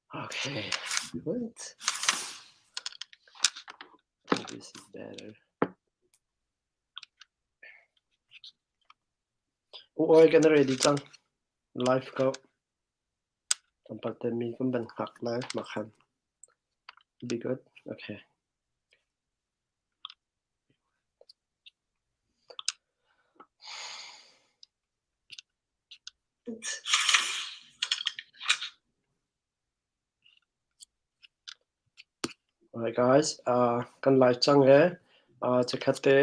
Okay, what? This is better. Oi kan ready cang. Live ko. Tlawmpal te mi kan van hngak lai makhan. Be good. Okay. Alright guys, uh, kan live cang e. Uh, chikkhat te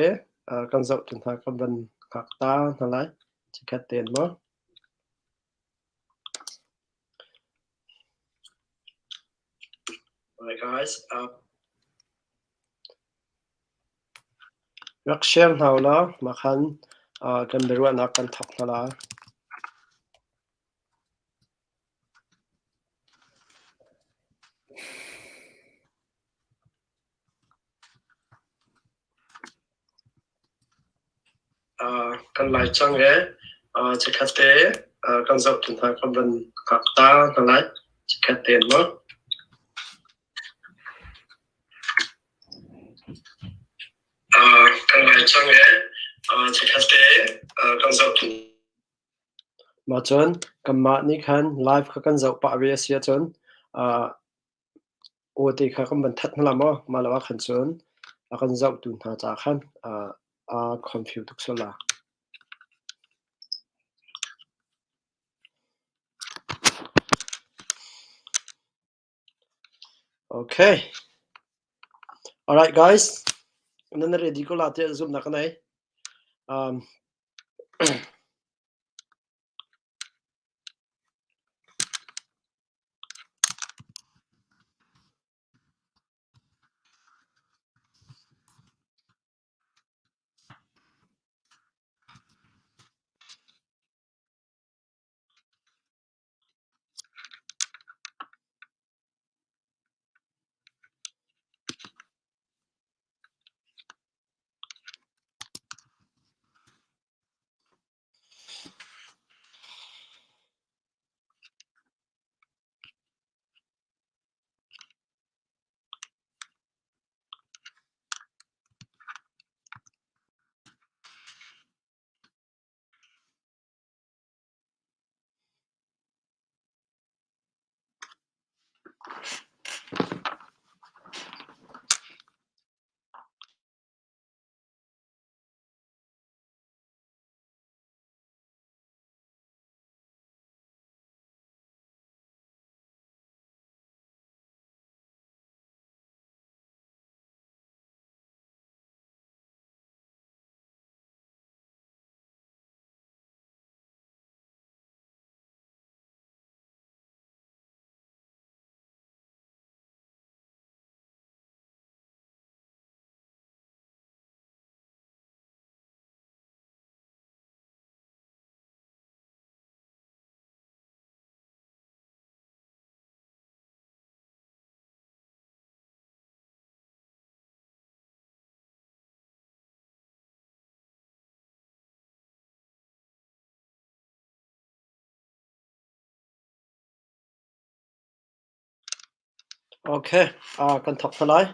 uh, kan zoh tu hna kan van hngak ta hna lai. Chikkhat te in maw? Alright guys, uh, rak share hna u law mah khan uh, kan biaruahnak kan thawk hna la. Uh, kan lai cang e. Uh, chikkhat te uh, kan zoh tu hna kan van hngak ta hna lai. Chikkhat te in maw? Uh, kan lai cang e. Uh, chikkhat te uh, kan zoh tu Mah cun kanmah nih khan live kha kan zoh pah ve a si ahcun uh, aw te kha kan van that hna la maw? Mah lo ah khan cun a kan zohtu hna caah khan uh, aa confuse tuk sual la. Okay. Alright guys. Nan ready ko la tiah zumhnak ka nei. Um, Okay, uh, kan thawk hna lai.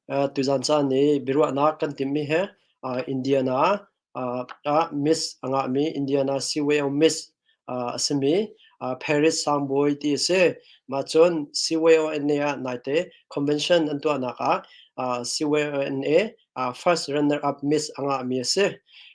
Uh, tuzan caan i biaruahnak kan timmi he uh, Indiana uh, ah Miss a ngahmi Indiana Seaway of Miss uh, a simi uh, Paris Sangbawi ti a si. Mah cun CYONA ah naite convention an tuahnak ah uh, CYONA uh, first runner up Miss a ngahmi a si.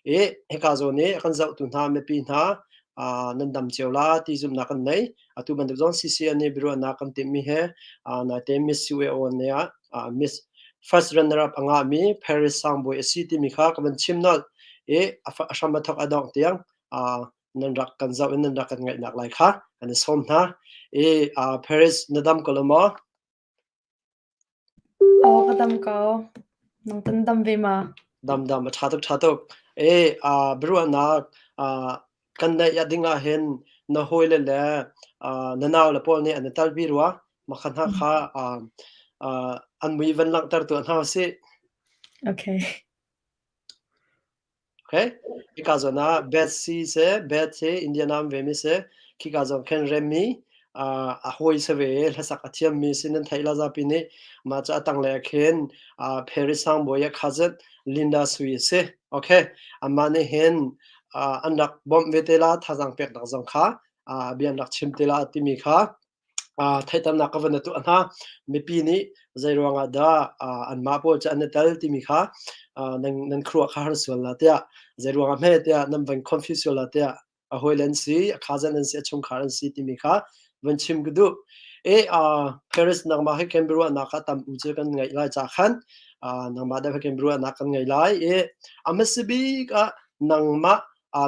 I hika zawn i a kan zohtu hna mipi hna uh, nan dam cio la ti zumhnak kan nei. Atu bantuk zong CCN nih biaruahnak kan timhmi he uh, naite Miss CYONA ah uh, Miss first runner up a ngahmi Paris Sangbawi a si timi kha ka van chim nolh i a hram a thawk a dongh tiang uh, nan rak kan zoh in nan rak kan ngaihnak lai kha kan i sawm hna. I uh, Paris na dam ko lo maw? Aw ka dam ko. Nang tan dam ve ma? Dam dam a ṭha tuk ṭha tuk. E uh, biaruahnak uh, kan neih ding ah hin na hawile le uh, na nau le pawl nih an i talpi rua. Mah hna kha uh, uh, an mui van langhter tuah hna usih. Okay. Okay. Hika zawn ah Beth si seh, Beth hi Indiana um vemi si. Khika zawn khin Remy. A hawi si ve i hlasak a thiammi si nan theih la zapi nih. Mah cu a tanglei ah khin Paris sangbawi a cousin Linda Sui a si. Okay. Amah nih hin an rak bawmh ve te la, thazaang peknak zong kha bia an rak chim te la timi kha theihternak ka van tuah hna. Mipi nih zei ruangah dah anmah pawl cu an i tel timi kha nan nan khuaruah kha har sual la tiah zei ruangah hme tiah nan van confuse sual la tiah a hawile an si, a cousin an si, a chungkhar an si timi kha van chim ka duh. E Paris nangmah he kan biaruahnak kha tam u cu kan ngaih lai ca khan nangmah deuh he kan biaruahnak kan ngei lai i a hmasa bik ah nangmah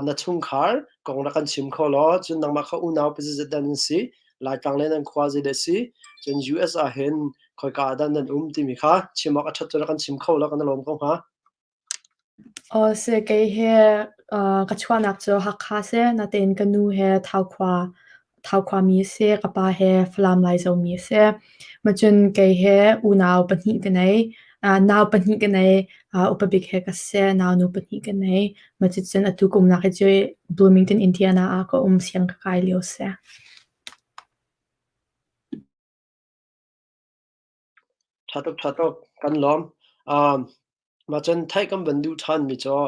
na chungkhar kong rak kan chim kho law cun nangmah kha unau pazizat dan an si Laitlang le nan khua zei dah si cun US ah hin khoika ah dah nan um timi kha chim awk a ṭhat cu rak kan chim kho law kan i lawm ko hnga. Aw si, kei hi ka chuahnak cu Hakha si, natein ka nu hi Thau khuami a si, ka pa hi Falam Laizo mi a si. Macun kei hi unau pahnih ka nei. Nau pahnih ka nei, upa bik hi ka si, naunu pahnih ka nei. Macucun atu ka umnak hi cu Bloomington, Indiana ah ka um, siang ka kai lio si. Ṭha tuk, ṭha tuk. Kan lawm. Mah cun theih kan van duh ṭhanmi cu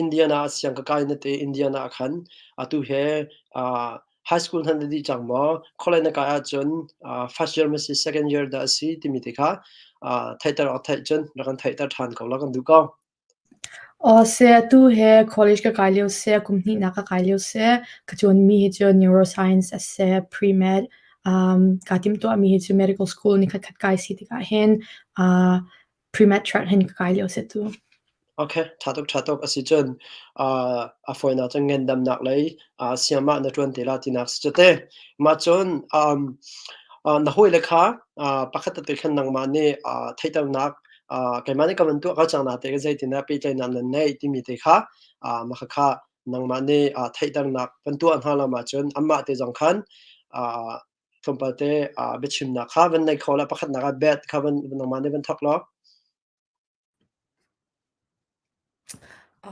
Indiana ah siang ka kai na ti. Indiana ah khan atu he high school hna na dih cang maw? Khualei na kai ahcun first year maw si, second year dah a si timi te kha theihter awk theih cun rak kan theihter ṭhan ko la kan duh ko. Aw seh, atu he college ka kai lio seh, kum hnihnak ka kai lio seh, ka cawnmi hi cu neuroscience a si, pre-med. Kaa timhtuahmi hi cu medical school nikhat khat kai si tikah hin pre-med track hin ka kai lio si tu. Okay, ṭha tuk, ṭha tuk. A si cun a fawinak cun ngandamnak lei siamah na ṭuan te la tinak si cu te. Mah cun na hawile kha pakhat tete khan nangmah nih theihternak keimah nih ka van tuah ko cang na te zeitindah pehtlaihnak nan neih timi te kha mah khakha nangmah nih theihternak van tuah hna lo ahcun anmah te zong khan tlawmpal te biachimnak kha van nei kho la pakhatnak ah bet kha van nangmah nih van thawk law.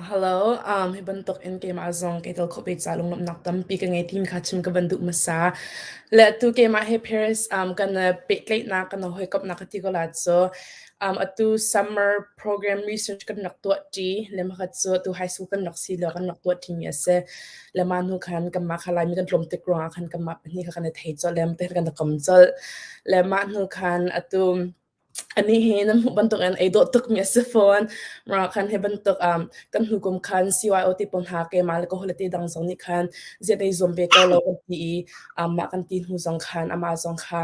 Hello, hi bantuk in keimah zong kei tel khawh ve ca lunglawmhnak tampi ka ngei timi kha chim ka van duh hmasa. Le atu keimah he Paris kan pehtlaihnak kan hawikomhnak ka ti ko la cu atu summer program research kan rak tuah ṭi le makhat cu atu high school kan rak si lio kan rak tuah ṭimi a si. Le mah hnu khan kanmah kha Laimi kan tlawm tik ruangah khan kanmah pahnih kha kan i thei colh le te kan i kom colh. Le mah hnu khan atu Anih hi nan hmuh bantukin ei dawh tukmi a si fawn. Mah khan hi bantuk kan hnu kum khan CYO ti pawl hna keimah le ka hawile te dang zong nih khan ziah ei zuam ve ko lo kan ti i mah kan ti hnu zong khan amah zong kha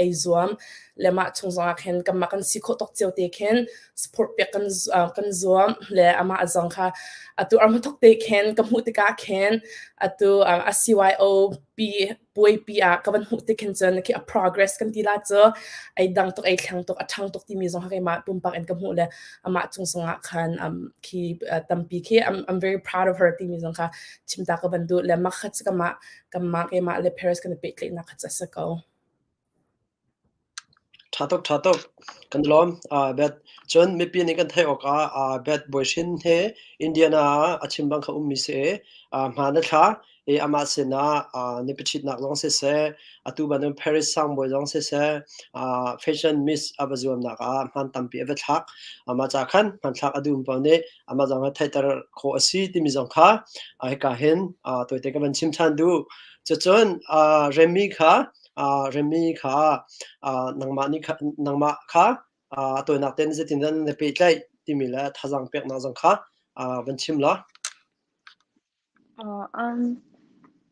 ei zuam le mah chung zong ah khin kanmah kan si khawh tawk cio te khin support pek kan kan zuam le amah zong kha atu ar hmathok te khin ka hmuh tikah khin atu a CYO pi puaipi ah ka van hmuh tik hin cun khi a progress kan ti la cu ei dang tuk ei thleng tuk a ṭhang tuk timi zong kha keimah pumpak in ka hmuh le amah cung zongah khan khi tampi khi I'm very proud of her timi zong kha chimta ka van duh le mah kha cu kamah kamah keimah le Paris kan i pehtlaihnak kha cu a si ko. Ṭha tuk, ṭha tuk. Kan i lawm. Bet. Cun mipi nih kan theih awkah Bet Bawisin he Indiana ah a chim bang kha ummi si i hmaan a thla i amah sinah nupi ṭhitnak zong siseh, atu bantuk Paris sangbawi zong siseh, fashion miss a va zuamnak ah hmaan tampi a va thlak. Amah ca khan hmanthlak a duhmi paoh nih amah zong hi theihter khawh a si timi zong kha hika hin tawite ka van chim ṭhan duh. Cucun Remy kha Remy kha nangmah nih nangmah kha a tawinak tein zeitindah nan i pehtlaih timi le thazaang peknak zong kha van chim law. Oh,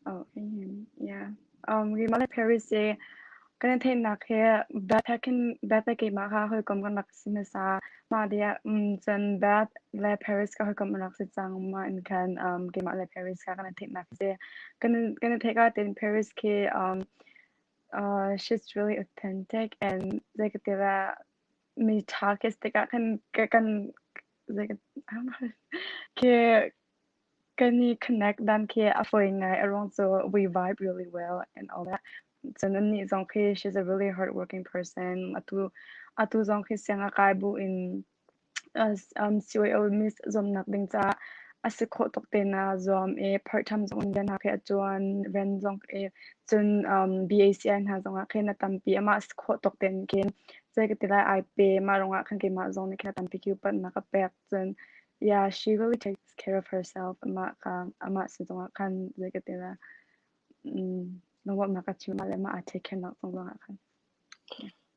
oh, yeah. Keimah le Paris hi kan i theihnak hi Beth he khin Beth le keimah kha hawikom kan rak si hmasa. Mah dih cun Beth le Paris ka hawikom an rak si cang. Mah in khan keimah le Paris kha kan i theihnak a si. Kan i theih ka tein Paris khi she's really authentic and zei ka ti la mi ṭha khi si tikah khan kan zei ka khi kan i connect dan khi a fawi ngai a ruang cu we vibe really well and all that. Cun annih zong khi she's a really hardworking person. Atu atu zong khi siang a kai bu in CYO miss zuamnak ding caah A si khawh tuk tein aa zuam i part time zong in rian hna khi a ṭuan, rian zong i cun BACI hna zongah khin a tampi. Amah a si khawh tuk tein khin zei ka ti lai ai pe. Mah ruangah khan keimah zong nih khin a tampi ki upatnak ka pek. Cun yeah, she really takes care of herself. Amah kha amah sin zongah khan zei ka ti lai lungruahnak ka chim le mah aa take care nak zong zongah khan.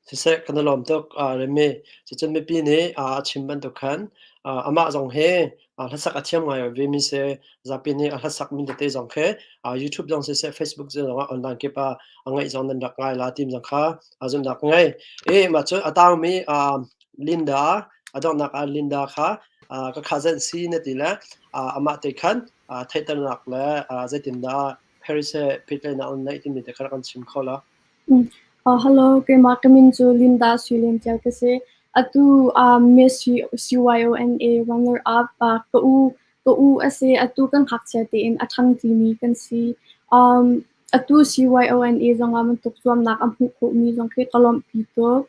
Siseh, kan i lawm tuk Remi. Cucun mipi nih a chim bantuk khan amah zong hi hlasak a thiam ngai vemi si. Zapi nih a hlasak mi tete zong khi YouTube zong siseh, Facebook zong ah online kip ah a ngaih zong nan rak ngai la tim zong kha zumhnak ka ngei. I mah cu a taungmi Linda, a donghnak ah Linda kha ka cousin si na ti le amah te khan theihternak le zeitindah Paris he pehtlaihnak an neih timi te kha rak kan chim kho la. Hello, keimah ka min cu Linda Sui Lian Tial ka si. Atu Miss CYONA runner up ka u ka u a si. Atu kan ngakchia tein a ṭhang ṭimi kan si. Atu CYONA zongah bantuk zuamnak a hmuh khawhmi zong khi ka lawmhpi tuk.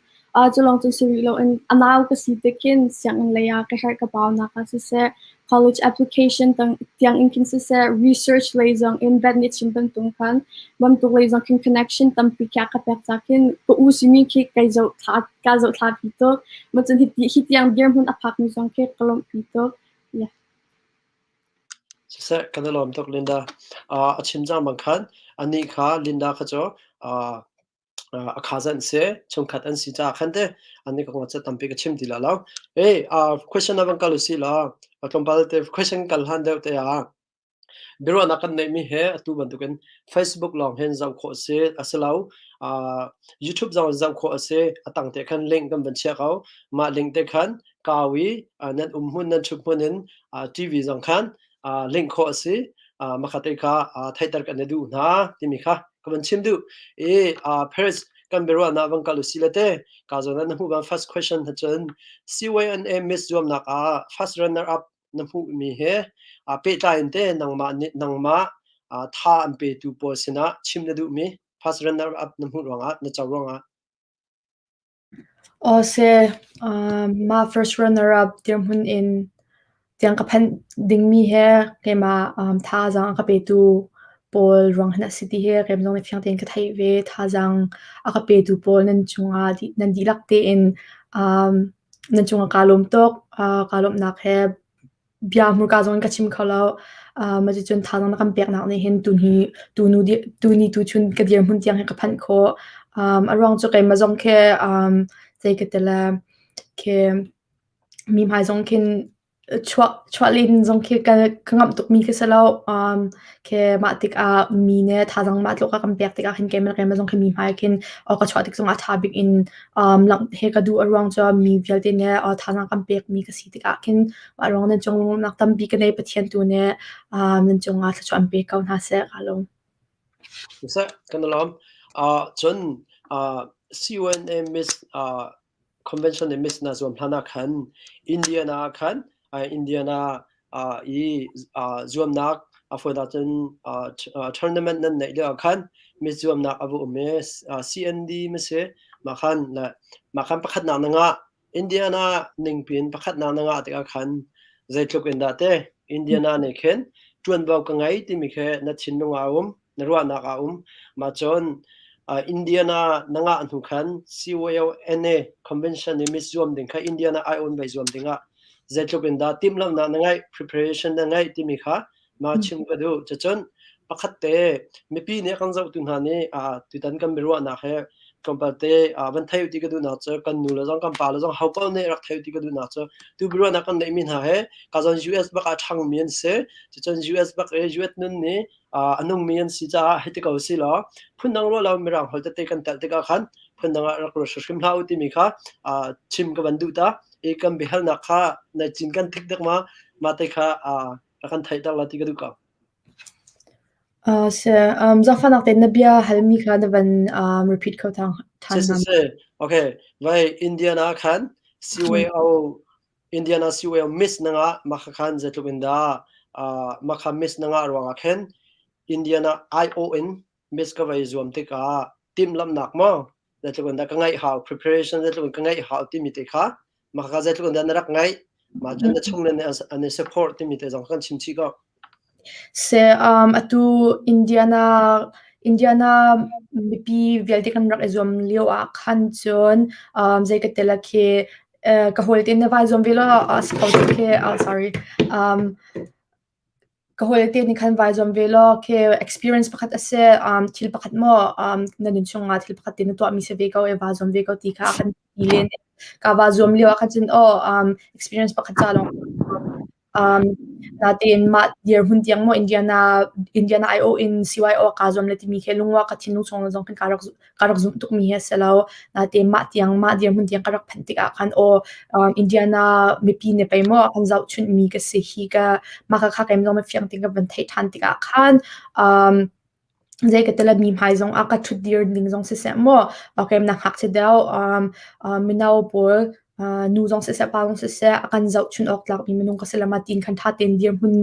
Cu lawng cun si rih loin a nau ka si tik khin sianginn lei ah ka herh ka baunak ah siseh, college application tiang in khin siseh, research lei zong in vet nih chim bantuk khan bantuk lei zong khin connection tampi khi a ka pek ca khin ka u simi khi kai zoh thla ka zoh thla pi tuk. Macun hi hi tiang dirhmun a phakmi zong khi ka lawmhpi tuk. Yeah. Siseh, kan i lawm tuk Linda. A chim cang bang khan anih kha Linda kha cu a cousin si, chungkhat an si caah khan te an i kong cu tampi ka chim ti la lo. Hey, question na van kal usih law, tlawmpal te question kal hlan deuh te ah biaruahnak kan neihmi he atu bantukin Facebook lawng hin zoh khawh si a si lo. YouTube zong in zoh khawh a si. A tang te khan link kan van chiah ko. Mah link te khan kau i nan um hmun nan ṭhut hmun in TV zong khan link khawh a si. Makha te kha theihter kan i duh hna timi kha ka van chim duh. I Paris kan biaruahnak van kal usih le te ka zawn ah na hmuh bang first question ha cun CYNA Miss zuamnak ah first runner up na hmuhmi he pehtlai in te nangmah nih nangmah tha an petu pawl sinah chim na duhmi first runner up na hmuh ruangah na co ruangah. Aw seh, mah first runner-up dirhmun in tiang ka phanh dingmi he keimah thazaang a ka petu pawl ruang hin a si ti hi keimah zong nih fiang tein ka theih ve. Thazaang a ka petu pawl nan cungah nan dihlak tein nan cungah kaa lawm tuk. Kaa lawmhnak he bia hmurka zong in ka chim kho lo. Mah cucun thazaang na kan peknak nih hin tuni tunu tuni tuchun ka dirhmun tiang hi ka phanh khawh. A ruang cu keimah zong khi zei ka ti le khi mi hmai zong khin chuah chuah len zong khi ka ka ngamh tukmi khi si lo. Khi mah tikah mi nih thazaang mah tluk a kan pek tikah khin keimah le keimah zong khi mi hmai khin ka chuah tik zongah ṭha bik in langh he ka duh. A ruang cu mi vialte nih thazaang kan pekmi ka si tikah khin mah ruang nan cung lungnak tampi ka nei. Pathian tu nih nan cungah thluachuah an pe ko hna seh. Kaa lawm. Siseh, kan i lawm. Cun CUNA Miss Convention in Miss na zuam hlan ah khan Indiana ah khan Indiana i zuamnak a fawi ahcun tournament nan neih lio ah khan Miss zuamnak a va um i CND ma si mah khan le mah khan pakhatnak na ngah Indiana ningpi in pakhatnak na ngah tikah khan zeitluk in dah te Indiana nih khin ṭuanvo ka ngei timi khi na thinlung ah a um na ruahnak ah a um. Mah cun Indiana na ngah hnu khan CYONA convention i miss zuam ding kha Indiana ai-awn vai zuam ding ah zeitluk in dah timhlamhnak na ngeih, preparation na ngeih timi kha ma chim ka duh. Cucun pakhat te mipi nih kan zohtu hna nih tutan kan biaruahnak he tlawmpal te van thei ti ka duhnak cu kan nu le zong kan pa le zong ho paoh nih rak thei ti ka duhnak cu tu biaruahnak kan neihmi hna he ka zon US bak ah ṭhangmi an si. Cucun US bak i US nun nih a nungmi an si caah hei ti ko si law phundang ruah lo mirang holh tete kan telh tikah khan phundang ah rak ruat hrimhrim hlah u timi kha chim ka van duh ta i kan biahalnak kha na cin kan thik dek ma mah te kha rak kan theihter la ti ka duh ko. Zaangfahnak tein na bia halmi kha na van repeat kho ṭhan Si si si. Okay. Vai Indiana khan CYO Indiana CYO miss na ngah mah kha khan zeitluk in dah mah kha miss na ngah ruangah khin Indiana IO in miss ka vai zuam tikah timhlamhnak maw zeitluk in dah ka ngeih hau preparation zeitluk in ka ngeih hau timi te kha mah kha zeitluk in dah na rak ngeih. Mah cun na chung le nih an i support timi te zong kan chim chih ko. Se atu Indiana Indiana mipi vialte kan rak i zuam lio ah khan cun zei ka tel khi ka hawi te na vai zuam ve law khi sorry Ka hawile nih khan vai zuam ve law khi experience pakhat a si. Thil pakhat maw na nun chungah thil pakhat te na tuahmi si ve ko i vaa zuam ve ko ti kha a kan ti len. Ka vaa zuam lio ah khan cun aw experience pakhat ca lawng natein mah dirhmun tiang maw Indiana Indiana aiawh in CYO kaa zuam le timi khi lungwa ka thinlung chung zong khan kaa rak ka rak zumh tukmi hi a si lo. Natein mah tiang mah dirhmun tiang ka rak phanh tikah khan aw Indiana mipi nih pei maw an zohchunhmi ka si hi ka mah kha keimah zong fiang tein ka van theih ṭhan tikah khan zei ka ti le mi hmai zong ah ka ṭhutdir ning zong siseh maw keimah ngakchia deuh mino pawl nu zong siseh pa zong siseh a kan zohchunh awk tlakmi minung ka si le ma tiin khan ṭha tein dirhmun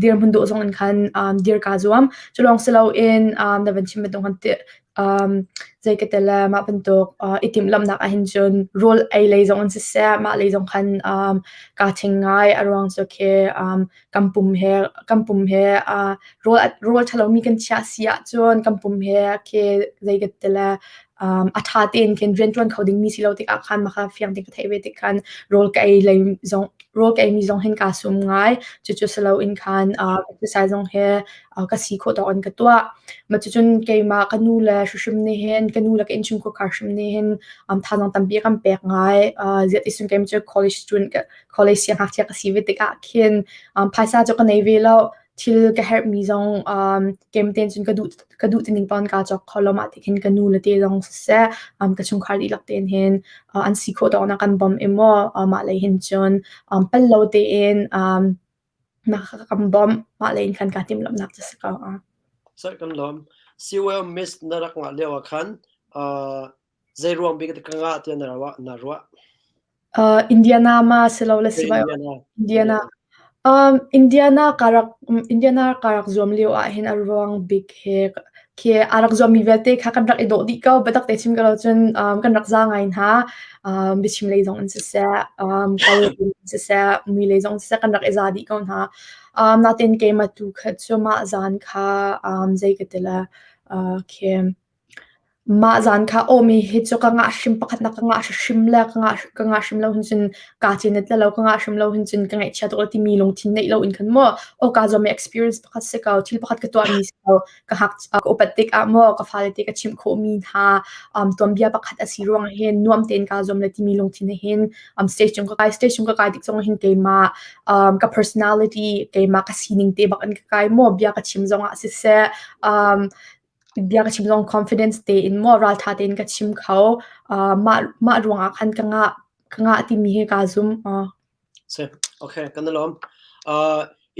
dirhmun dawh zong in khan dir kaa zuam. Cu lawng si loin na van chim bantuk khan zei ka ti le mah bantuk i timhlamhnak ahhin cun rawl ei lei zong in siseh mah lei zong khan kaa thing ngai. A ruang cu khi kan pum he kan pum he rawl rawl ṭhalomi kan chiah si ahcun kan pum he khi zei ka ti le a ṭha tein khin rianṭuan kho dingmi si lo tikah khan mah kha fiang tein ka theih ve tik khan rawl ka ei lei zong rawl ka eimi zong hin kaa sum ngai. Cucu si loin khan exercise zong he ka si khawh tawk in ka tuah. Mah cucun keimah ka nu le hrimhrim nih hin ka nu le ka innchungkhar khar hrim nih hin thazaang tampi a kan pek ngai. Ziah ti cun keimah cu college student college siangngakchia ka si ve tikah khin phaisa cu ka nei ve lo. Thil ka herhmi zong kem tein cun ka duh ka duh tining paoh in kaa cawk kho lo. Mah ti khin ka nu le te zong siseh ka chungkhar dihlak tein hin an si khawh tawk in a kan bawmh i maw mah lei hin cun pal lo tein mah kha ka kan bawmh. Mah lei in khan kaa timhlamhnak cu si ko. Sir kan lawm. COL Miss na rak ngah lio ah khan zei ruang bik ka ngah tiah na ruah na ruah? Indiana ma silole Indiana. Indiana. Indiana ka rak Indiana ka rak zuam lio ah hin a ruang bik he khi a rak zuammi vialte kha kan rak i dawh dih ko. Biatak te chim ko lo cun kan rak za ngai hna. Biachim lei zong in siseh, kal in siseh, mui lei zong siseh kan rak i za dih ko hna. Natin keimah tu kha cu mah zan kha zei ka ti le khi Mah zan kha aw mi hi cu ka ngah hrim pakhatnak ka ngah hrim le ka ngah ka ngah hrim lo hin cun kaa cin let lo ka ngah hrim lo hin cun ka ngaihchia tuk lo timi lungthin neih lo in khan maw aw kaa zuam mi experience pakhat si ko thil pakhat ka tuahmi si ko ka hak ka upat tik ah maw ka fale te ka chimh khawhmi hna tuanbia pakhat a si ruang hin nuam tein kaa zuam le timi lungthin he hin stage cung ka kai stage cung ka kai tik zong hin keimah ka personality keimah ka sining te bak in ka kai maw bia ka chim zong ah siseh bia ka chim zong confidence tein maw raltha tein ka chim kho. Mah mah ruangah khan ka ngah ka ngah timi hi kaa zum. Si, okay, kan i lawm.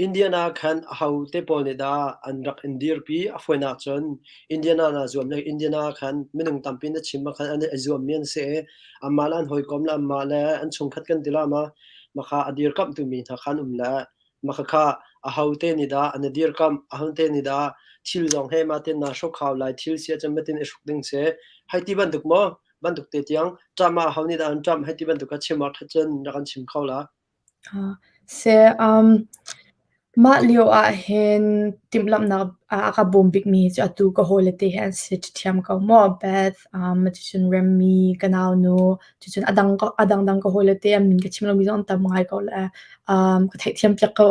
Indiana khan aho te pawl nih dah an rak in dirpi? A fawinak cun Indiana na zuam le Indiana khan minung tampi na chim ah khan an i zuammi an si i anmah le an hawikom le anmah le an chungkhat kan ti la ma makha a dirkamhtu mi hna khan um le Makhakha ahote nih dah an i dirkamh, ahote nih dah thil zong he mah tin naa hruk hau lai, thil si ahcun matin i hruk ding si. Hei ti bantuk maw? Bantuk te tiang ṭamh ah aho nih dah an ṭamh hei ti bantuk kha chim awk ṭhat cun rak kan chim kho la. Se mah lio ah hin timhlamhnak ah a ka bawm bikmi cu atu ka hawile te hi an si ṭhiam ko maw? Beth, cucun Remy, ka naunu, Cucun a dang a dangdang ka hawile te an min ka chim lomi zong an tam ngai ko le ka theihthiam piak ko.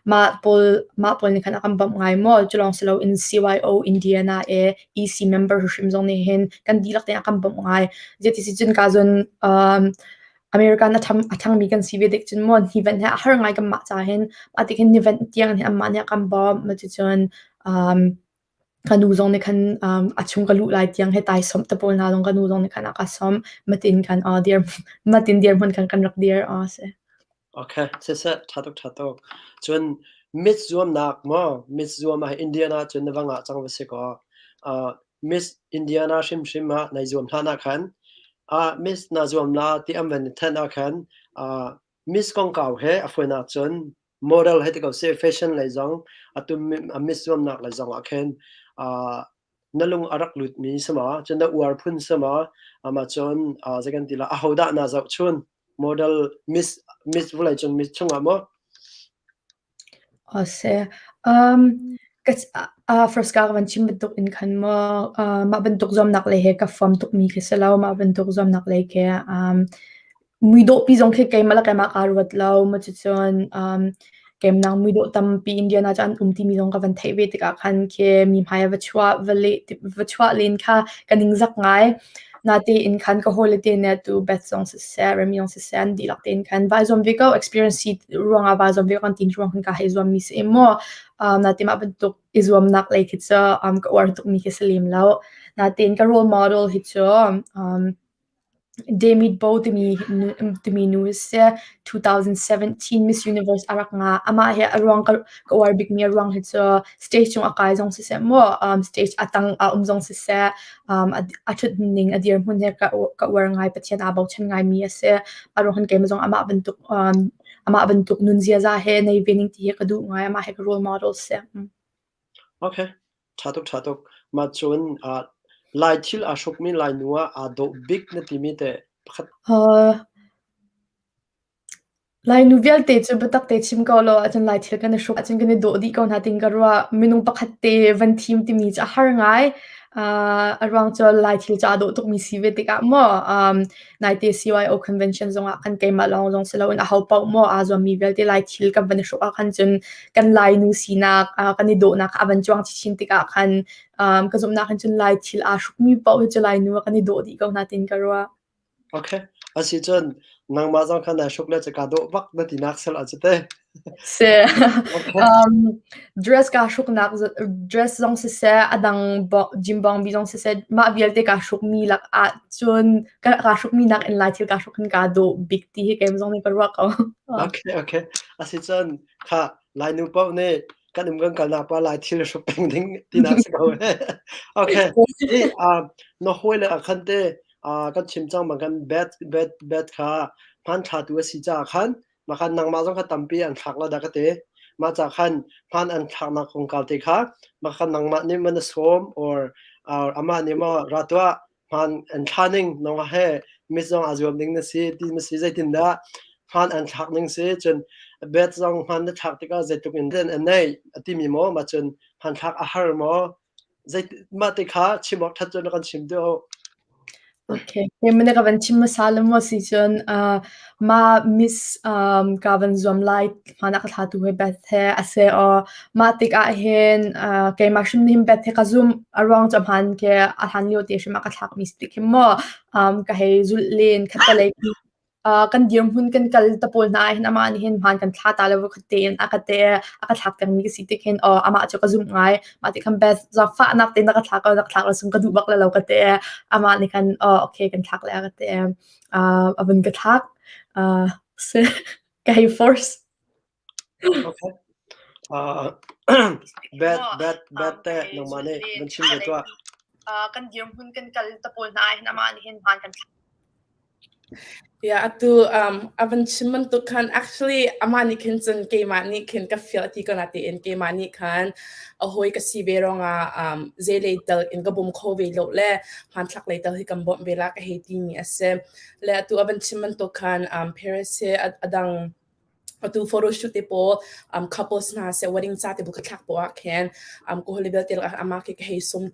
Mah pawl mah pawl nih khan a kan bawmh ngai maw? Cu lawng si loin CYO Indiana e EC member hrimhrim zong nih hin kan dihlak tein a kan bawmh ngai. Zeiti cun ka zun American a tham a thangmi kan si ve dek cun maw nivan he a har ngai kan mah ca hin mah ti khin nivan tiang hin anmah nih a kan bawmh. Ma cucun Ka nu zong nih khan a chung ka luh lai tiang he tai sawmh te pawl hna zong ka nu zong nih khan a ka sawmh. Matin khan dir matin dirhmun khan kan rak dir si. Okay, siseh ṭha tuk ṭha tuk. Cun Miss zuamnak maw Miss zuam ah Indiana cun na va ngah cang va si kaw Miss Indiana hrimhrim ah nai zuam hlan ah khan Miss na zuam la ti an van i thanh ah khan Miss kongkau he a fawinak cun model hei ti ko seh fashion lei zong atu a miss zuamnak lei zong ah khin na lung a rak lutmi si maw cun na uar phun si maw amah cun zei kan ti la ahodah naa zohchun? model Miss Miss vawleicung Miss chungah maw? Aw seh. Ka first ka van chim bantuk in khan maw mah bantuk zuamnak lei he ka fam tukmi khi si lo. Mah bantuk zuamnak lei khi muidawhpi zong khi keimah le keimah kaa ruat lo. Maw cucun keimnang muidawh tampi Indian ah cun an um timi zong ka van theih ve tikah khan khi mi hmai ah va chuah va leh va chuah len kha ka ningzak ngai. Natein khan ka hawile te nih atu Beth zong siseh, Remy zong siseh an dihlak tein khan vai zuam ve ko. Experience si ruangah vai zuam ve ko kan ti ruang khan ka hei zuammi si maw. Natein mah bantuk i zuamnak lei khi cu ka uar tukmi khi si lem lo. Natein ka role model hi cu Demi Bo timi timi nu hi si. 2017 Miss Universe a rak ngah. Amah hi a ruang ka ka uar bikmi a ruang hi cu stage cung a kai zong siseh maw, stage a tang a um zong siseh, a ṭhut ning a dirhmun hi ka uar ngai. Pathian aa bochan ngaimi a si. A ruang hin keimah zong amah bantuk amah bantuk nun ziaza he nei ve ning ti hi ka duh ngai. Amah hi ka role model si. Okay. Ṭha tuk, ṭha tuk. Mah cun Lai thil aa hrukmi Lainu ah aa dawh bik na timi teh pakhat? Lainu vialte cu biatak te chim ko law ahcun Laithil kan i hruk ahcun kan i dawh dih ko hna tiin ka ruah. Minung pakhat te van thim timi cu a har ngai. A ruang cu Laithil cu aa dawh tukmi si ve tikah maw naite CYO convention zongah khan keimah lawng zong si loin aho paoh maw aa zuammi vialte Laithil kan van i hruk ah khan cun kan Lainu sinak kan i dawhnak a van cuang chinchin tikah khan ka zumhnak hin cun Laithil aa hrukmi paoh hi cu Lainu ah kan i dawh dih ko hna tiin ka ruah. Okay. Asicun nangmah zong kha nai hruk le cu kaa dawh bak na tinak sel ah cu te. Si. Okay. Dress kaa hruknak dress zong siseh, a dang gym bawngbi zong siseh, mah vialte kaa hrukmi lak ah cun kaa hrukmi nak in Lai thil kaa hruk hin kaa dawh bik ti hi keimah zong nih ka ruah ko. Okay, okay. Asicun kha Lainu paoh nih kan um kan kalnak pa Lai thil hruk peng ding tinak si ko. Okay. I na hawi le ah khan te kan chim cang bang khan bet bet bet kha hmanthlatu a si caah khan mah khan nangmah zong kha tampi an thlak lo dah ka ti. Mah ca khan hman an thlaknak kongkau te kha mah khan nangmah nih man na sawm or amah nih maw ra tuah hman an thla ning nangmah he mit zong aa zuam ding na si ti na si zeitindah hman an thlak ning si cun bet zong hman na thlak tikah zeitluk in an nei a timi maw mah cun hman thlak a har maw Zei mah te kha chim awk ṭhat cun na kan chim deuh. Okay. Keimah ka van chim hmasa le maw si cun mah Miss ka van zuam lai hmaan ah ka thlatu he Beth he a si aw. Mah tikah hin keimah hrim nih hin Beth he ka zumh. A ruang cu hmaan khi a hlan lio te hrim ah ka thlakmi si tik hin maw ka hei zulh len khattelei Kan dirhmun kan kal ta pawl hna ahhin amah nih hin hmaan kan thla ta lo voikhat tein a ka te a ka thlak pengmi ka si tik hin aw amah cu ka zumh ngai. Mah ti khan best zaangfahnak tein na ka thlak ko na ka thlak lo sung ka duh bak le lo ka ti. Amah nih khan aw okay kan thlak le a ka ti. A vun ka thlak. Si ka hei force. Okay. Bad bad bad te nangmah nih van chim ve tuah. Kan dirhmun kan kal ta pawl hna ahhin amah nih hin hmaan kan thlak. Yeah, atu a van chim bantuk khan actually amah nih khin cun keimah nih khin ka feel ti ko na tiin keimah nih khan a hawi ka si ve ruangah zei lei tal in ka bawm kho ve lo le hmanthlak lei tal hi kan bawmh ve la ka hei ti mi a si. Le atu a van chim bantuk khan Paris hi a dang Atu photoshoot te pawl couples hna seh wedding ca te bu ka thlak poah ah khin ka hawile vialte lakah amah khi ka hei sum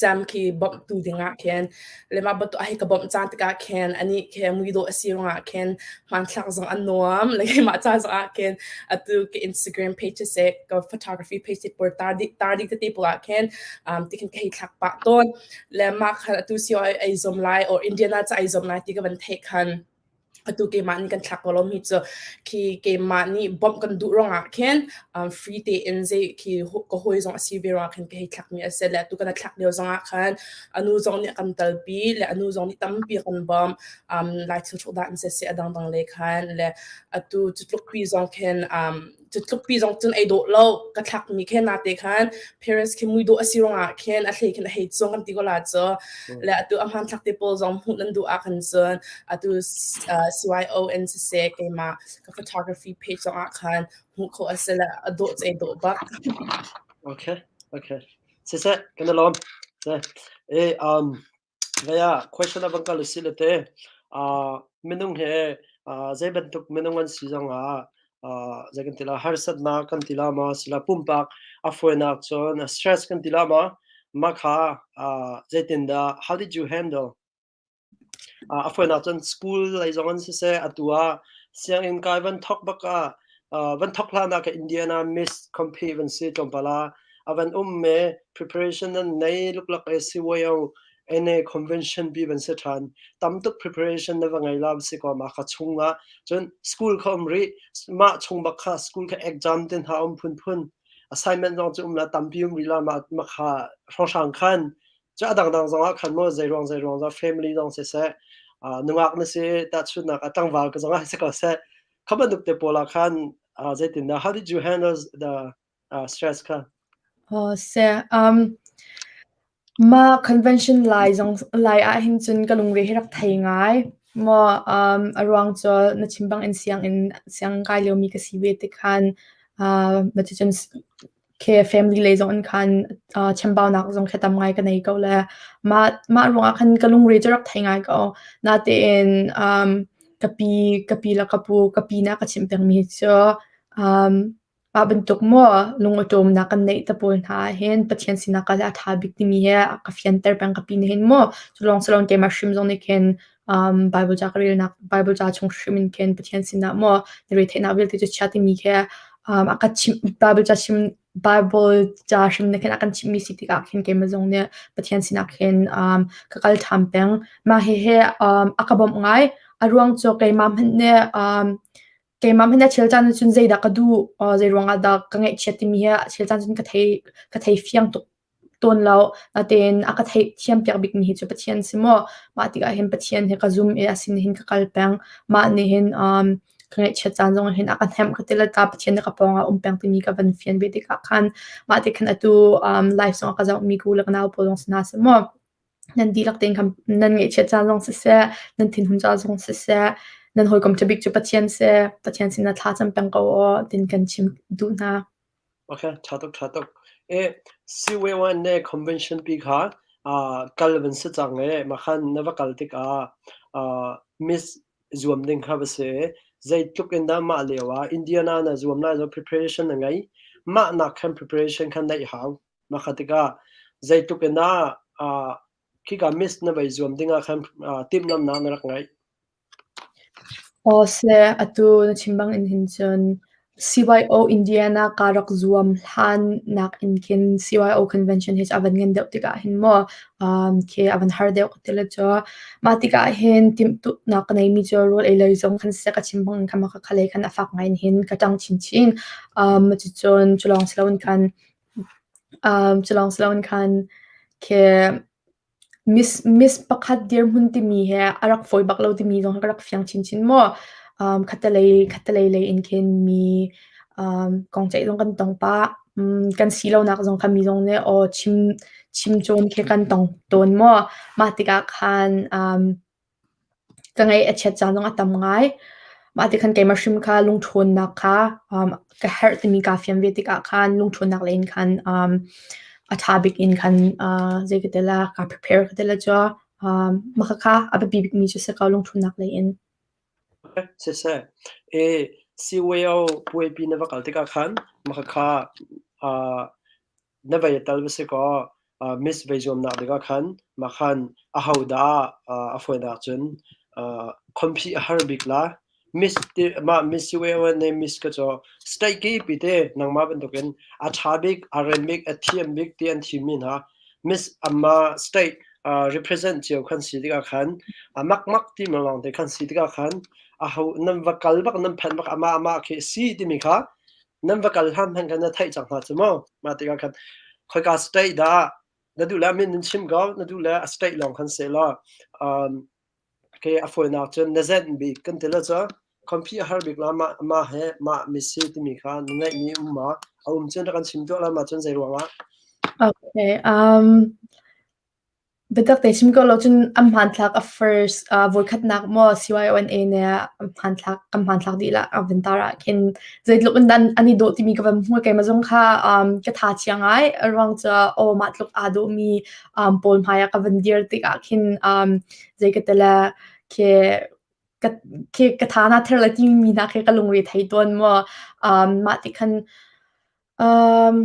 cem khi bawmhtu dingah khin le mah bantuk a hei ka bawmh caan tikah khin anih khi muidawh a si ruangah khin hmanthlak zong a nuam le keimah ca zongah khin atu ka Instagram page siseh ka photography page te pawl tar dih tar dih tete pawl ah khin tikhin ka hei thlak pah tawn le mah khan atu si ai zuam lai or Indiana ca ai zuam lai ti ka van theih khan Atu keimah nih kan thlak ko lomi cu khi keimah nih bawmh kan duh ruangah khin free tein zei khi ka hawi zong a si ve ruangah khin ka hei thlakmi a si le atu kan thlak lio zongah khan a nu zong nih a kan talpi le a nu zong nih tampi a kan bawmh. Lai thil hruk dah in siseh a dangdang le khan le atu cu tlukpi zong khin cu tlukpi zong cun ei dawh lo ka thlakmi khin nate khan Paris khi mui dawh a si ruangah khin a hlei khin a hei cung kan ti ko la cu le atu a hmanthlak te pawl zong hmuh nan duh ah khan cun atu CYO in siseh keimah ka photography page zong ah khan hmuh khawh a si le a dawh cu ei dawh bak. Okay, okay. Siseh, kan i lawm. E, um, Vei ah question a van kal usih le te, minung he. Zei bantuk minung an si zongah zei kan ti la harsatnak kan ti la maw sila pumpak a fawinak cun stress kan ti la maw mah kha zeitindah how did you handle? A fawinak cun school lei zong in siseh atu ah sianginn kai van thawk bak ah van thawk hlan ah ka Indiana Miss Compete van si tlawmpal ah a van um me preparation nan nei luklak e CYO NA convention pi van si ṭhan. Tam tuk preparation na va ngei la si ko ma kha chung ah cun school kha um rih mah chung bak kha school kha exam tin ha um phunphun assignment zong cu um la tampi um rih la ma ma kha hrawnghrang khan Cu a dangdang zongah khan maw zeiruang zeiruang zong family zong siseh, uh, nungak na si, tahchunhnak ah tlangval ka zongah si ko seh, kha bantuk te pawl ah khan uh, zeitindah how did you handle the uh, stress kha? Oh, se um ma convention lai zong lai ah hin cun ka lungre hi rak thei ngai. Mo um a ruang cu na chim bang in siang in siang kai lio mi ka si ve te khan uh ma cu cun Khi family lei zong in khan uh, chambaunak zong khi tam ngai ka nei ko le mah mah ruangah khan ka lungre cu rak thei ngai ko. Natein um, ka pi ka pi le ka pu ka pi na ka chimh pengmi cu um, mah bantuk maw lung awṭawmnak kan neih te pawl hna hin Pathian sinah kal a ṭha bik timi he a ka fianter peng ka pi nih hin maw cu lawng si loin keimah hrim zong nih khin um, Bible ca ka relnak Bible ca chung hrim in khin Pathian sinah maw na retheihnak vialte cu chia timi khi um, a ka chimh Bible ca chim Bible ca hrim nih khin a kan chimhmi si tikah khin keimah zong nih Pathian sinah khin um, ka kal ṭhan peng. Mah hihi um, a ka bawmh ngai. A ruang cu keimah hmanh nih um, keimah hmanh a chel caan cun zeidah ka duh, uh, zei ruangah dah ka ngaihchiat timi hi a chel caan cun ka thei ka thei fiang tuk tawn lo. Natein a ka theihthiam piak bikmi hi cu Pathian si maw? Mah tikah hin Pathian hi ka zum i a sin hin ka kal peng. Mah nih hin um, ka ngaihchiat caan zong hin a ka hnemh ka ti le ta Pathian nih ka pawngah um peng timi ka van fian ve tikah khan mah ti khan atu um, live zong a ka zohmi ku le ka nau pawl zong si hna seh maw? Nan dihlak tein khan nan ngaihchiat caan zong siseh, nan thinhun caan zong siseh, nan hawikom ṭha bik cu Pathian si. Pathian sinah thla cam peng ko aw tin kan chim duh hna. Okay, ṭha tuk, ṭha tuk. E, CWN ne convention pi kha uh, kal van si cang e, ma khan na va kal tikah uh, Miss zuam ding kha va si. Zeitluk in dah mah lio ah Indiana na zuam lai zo preparation na ngei. Mah nak khan preparation khan neih hau. Mah kha tikah zeitluk in dah uh, khika Miss na vai zuam ding ah khan uh, timhlamnak na rak ngeih. Aw seh, atu na chim bangin hin cun CYO Indiana kaa rak zuam hlan nakin khin CYO convention hi cu a van ngan deuh tikah hin maw um, khi a van har deuh ka ti le cu. Mah tikah hin timhtuahnak ka neimi cu rawl ei lei zong khan seh ka chim bangin khan mah kha lei khan a fak ngai in hin ka ṭang chinchin. Um, cucun cu lawng si loin khan um, cu lawng si loin khan khi Miss miss pakhat dirhmun timi he a rak fawi bak lo timi zong ka rak fiang chinchin maw. Um, khattelei khattelei lei in khin mi um, kong ceih zong kan tong pah. Um, kan si lonak zong kha mi zong nih aw chim chim cawn khi kan tong tawn maw. Mah tikah khan um, Ka ngaih a chiat caan zong a tam ngai. Mah ti khan keimah hrim kha lungṭhawnnak kha um, ka herh timi kaa fian ve tikah khan lungṭhawnnak lei in khan um, a ṭha bik in khan uh, zei ka ti la, kaa prepare ka ti la cu. Um, mah khakha a biapi bikmi cu si ko lungṭhawnnak lei in. Siseh, e CYO puaipi na va kal tikah khan mah khakha uh, na vei a tal va si kaw miss vei zuamnak dingah khan mah khan ahodah a fawinak cun khonphih a har bik la. Miss ti mah Miss UAN ne Miss ka cu state ki pi te nangmah bantukin a ṭha bik, a rem bik, a thiam bik ti an thimmi hna Miss amma state represent cio khan si tikah khan a makmak ti lawng te khan si tikah khan aho nan va kal bak nan phanh bak amah amah khi si timi kha nan va kal hlan hmanh khan na theih cang hna cu mu mah tikah khan khoika state dah na duh le a min in chim ko na duh le a state lawng khan seh law um, okay a fawinak cun na zenh bik kan ti le cu comphi a har bik la mah mah he mah misi timi kha na ngeihmi um ma a um cun rak kan chim tuah la ma cun zei ruangah Okay. Um, Biatak te chim ko lo cun an hmanthlak a first voikhatnak maw CYONA nih hmanthlak kan hmanthlak dih lah a van tar ah khin zeitluk in dah an i dawh timi ka van hmuh keimah zong kha um, ka tha chia ngai. A ruang cu aw mah tluk aa dawhmi um, pawl hmai ah ka van dir tikah khin um, zei ka ti le khi. ka khi ka tha na ther le timi hna khi ka lungre thei tawn maw. Mah ti khan um,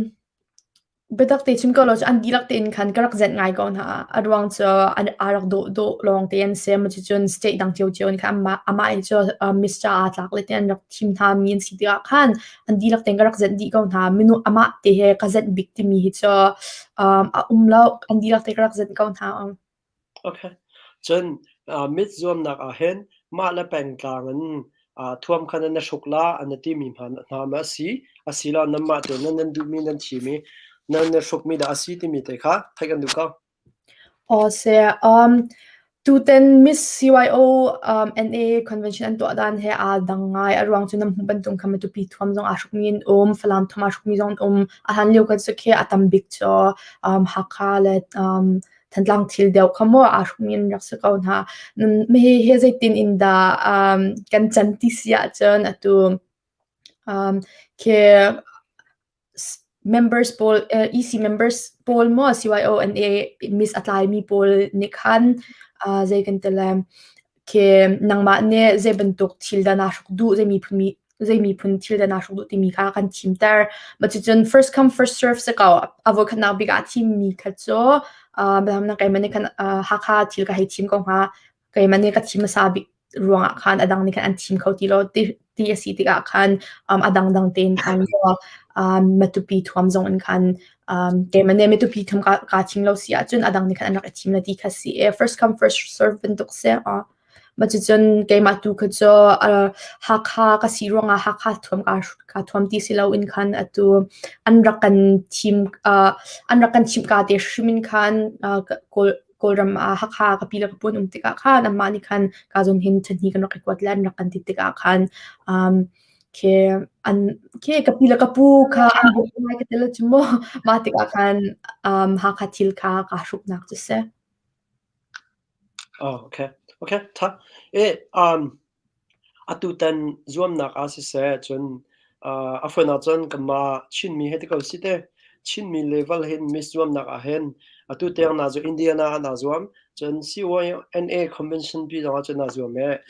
Biatak te chim ko law cu an dihlak tein khan ka rak zenh ngai ko hna. A ruang cu an aa rak dawh dawh lawng te an si. Cucun state dang ciocio in khan amah amah hi cu Mr. aa tlak le te an rak thim hna mi an si tikah khan an dihlak tein ka rak zenh dih ko hna. Minung amah te he ka zenh bik timi hi cu a um lo. An dihlak te ka rak zenh ko hna. Okay. Cun mit zuamnak ah hin mah le pengtlang in thuam kha nan i hruk la an i timi hna hna ma a si asiloah nanmah tein nan duhmi nan thim i nan i hrukmi dah a si timi te kha theih kan duh ko. Aw seh. Tutan Miss CYO NA convention an tuah dan he aa dang ngai. A ruang cu nan hmuh bantuk khan Matupi thuam zong aa hrukmi an um, Falam thuam aa hrukmi zong an um. A hlan lio kan cu khi a tam bik cu Hakha le Thantlang thil deuh kha maw aa hrukmi an rak si ko hna. Hihi zeitin in dah kan can ti si ahcun atu khi members pawl EC members pawl maw CYO NA miss a tlaimi pawl nih khan zei kan ti le khi nangmah nih zei bantuk thil dah naa hruk duh, zei miphun zei miphun thil dah naa hruk duh timi kha kan thimter. Mah cucun first come first serve si ko. A voikhatnak bik ah thimmi kha cu uh, keimah nih khan uh, Hakha thil ka hei thim ko hnga. Keimah nih ka thim hmasa bik ruangah khan a dang nih khan an thim kho ti lo ti, ti a si tikah khan um, a dangdang tein khan um, Matupi thuam zong in khan um, keimah nih Matupi thuam ka, ka thim lo si ahcun a dang nih khan an rak i thim la ti kha si. First come first serve bantuk si. Uh, Mah cucun keimah tu kha cu Hakha ka si ruangah Hakha thuam kaa thuam ti si loin khan atu an rak kan thim an rak kan thimhka te hrim in khan Kawl Kawlram ah Hakha ka pi le ka pu an um tikah khan anmah nih khan kaa zawn hin ṭhahni kan rak i kuat le an rak kan ti tikah khan khi an khi ka pi le ka pu kha an bawmh ngai ka ti lo cu mu. Mah tikah khan Hakha thil kha kaa hruknak cu si. Oh, okay. Okay, ṭha. E, atutan zuamnak ah siseh cun a fawn ahcun kanmah Chinmi he ti ko si te. Chinmi level hin Miss zuamnak ah hin atu tiang naa zu Indiana ah naa zuam. Cun CYNA convention pi zong ah cun naa zuam i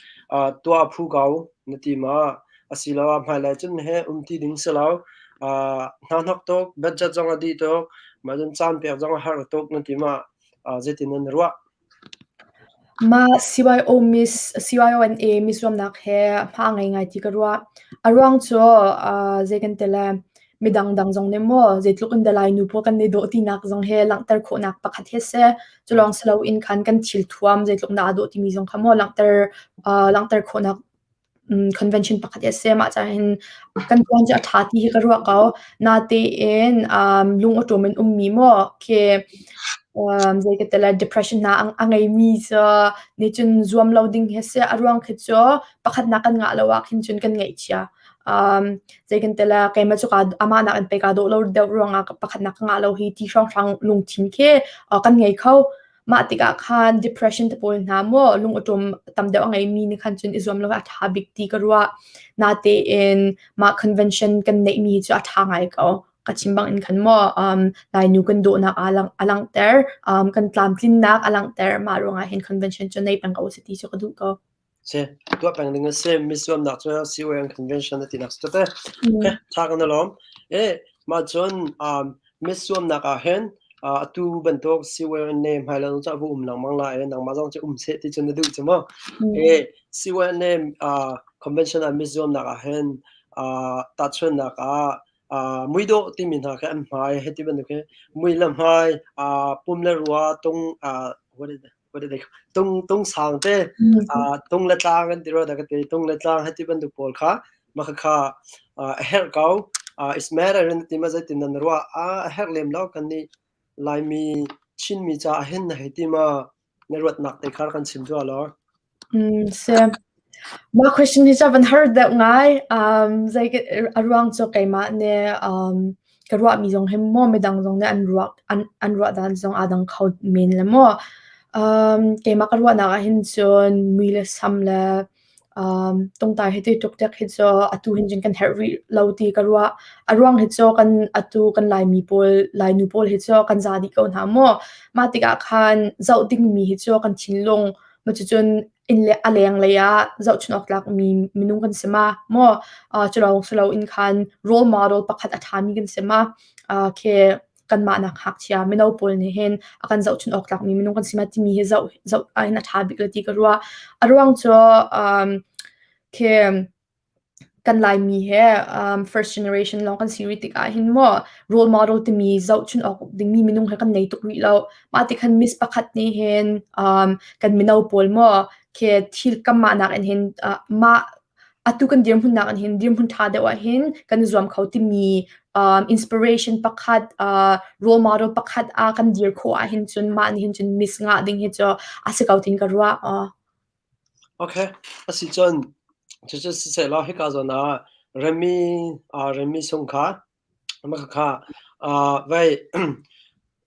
tuah phu ko na ti ma? Asiloah hmailei cun he um ti ding si lo. Hna hnok tuk, budget zong a dih tuk, mah cun caan pek zong a har tuk na ti ma? Zeitin nan ruah? Mah CYO Miss CYONA Miss zuamnak he hma a ngei ngai ti ka ruah. A ruang cu zei kan ti le midang dang zong nih maw zeitluk in dah Lainu pawl kan i dawh tinak zong he langhter khawhnak pakhat hi a si. Cu lawng si loin khan kan thil thuam zeitluk dah aa dawh timi zong kha maw langhter langhter khawhnak convention pakhat hi a si. Mah caah hin kan tuan cu a ṭha ti hi ka ruah ko. Natein lung awṭawm in ummi maw khi zei ka ti lai depression hna a ngeimi cu nih cun zuam lo ding hi a si. A ruang khi cu pakhatnak kan ngah lo ah khin cun kan ngaihchia. Zei kan ti lai keimah cu amah nakin pei kaa dawh lo deuh ruangah pakhatnak ka ngah lo hi ti hrawnghrang lungthin khi kan ngei kho. Mah tikah khan depression te pawl hna maw lung awṭawm tam deuh a ngeimi nih khan cun i zuam lo hi a ṭha bik ti ka ruah. Natein mah convention kan neihmi hi cu a ṭha ngai ko. Ka chim bang in khan maw um, Lainu kan dawhnak aa lang a langhter, um, kan tlamtlinnak a langhter. Mah ruangah hin convention cu nei peng ko usih ti cu ka duh ko. Si, tuah peng ding a si. Miss zuamnak cu CON convention a tinak si te. Okay, tha kan lawm. E, mah cun um, Miss zuamnak ah hin uh, atu bantuk CON ne hmailei zong cu a va um lengmang la e nangmah zong cu um seh ti cun na duh cu mu. E, CON ne uh, convention ah Miss zuamnak ah hin uh, tahchunhnak ah uh, muidawh timi hna khi an hmai hei ti bantuk hi mui le hmai uh, pum le rua tung uh, what is that? Tung tung sang te tung le tlang an ti rua dah ka ti tung le tlang hei ti bantuk pawl kha mah khakha a herh ko is matter in ti ma zeitin nan ruah a herh lem lo kan nih Laimi Chinmi caah hin na hei ti ma na ruatnak te kha kan chim tuah law Si. Mah question hi cu a van har deuh ngai. Um, zei a ruang cu keimah nih um, ka ruahmi zong hi maw midang zong nih an ruah an, an ruah dan zong aa dang kho men le maw. Um, keimah ka ruahnak ah hin cun mui le sam le um, tungtai hi ti tuk tek hi cu atu hin cun kan herh rih lo ti ka ruah. A ruang hi cu kan atu kan Laimi pawl, Lainu pawl hi cu kan za dih ko hna maw. Mah tikah khan zoh dingmi hi cu kan thinlung, ma cucun. inn le a lenglei ah zohchunh awk tlakmi minung kan si ma maw? Cu lawng si loin khan role model pakhat a ṭhami kan si ma? Khi kanmah nak ngakchia mino pawl nih hin a kan zohchunh awk tlakmi minung kan si ma timi hi zoh zoh ahhin a ṭha bik la ti ka ruah. A ruang cu khi kan Laimi he first generation lawng kan si rih tikah hin maw role model timi zohchunh awk dingmi minung he kan nei tuk rih lo. Mah ti khan miss pakhat nih hin kan mino pawl maw khi thil kanmah nakin hin mah atu kan dirhmun nakin hin dirhmun ṭha deuh ah hin kan i zuam kho timi inspiration pakhat role model pakhat ah kan dir khawh ahhin cun mah nih hin cun miss ngah ding hi cu a si ko tiin ka ruah. Okay, asicun cucu sisehlaw hika zawn ah Remi Remi sung kha makhakha vei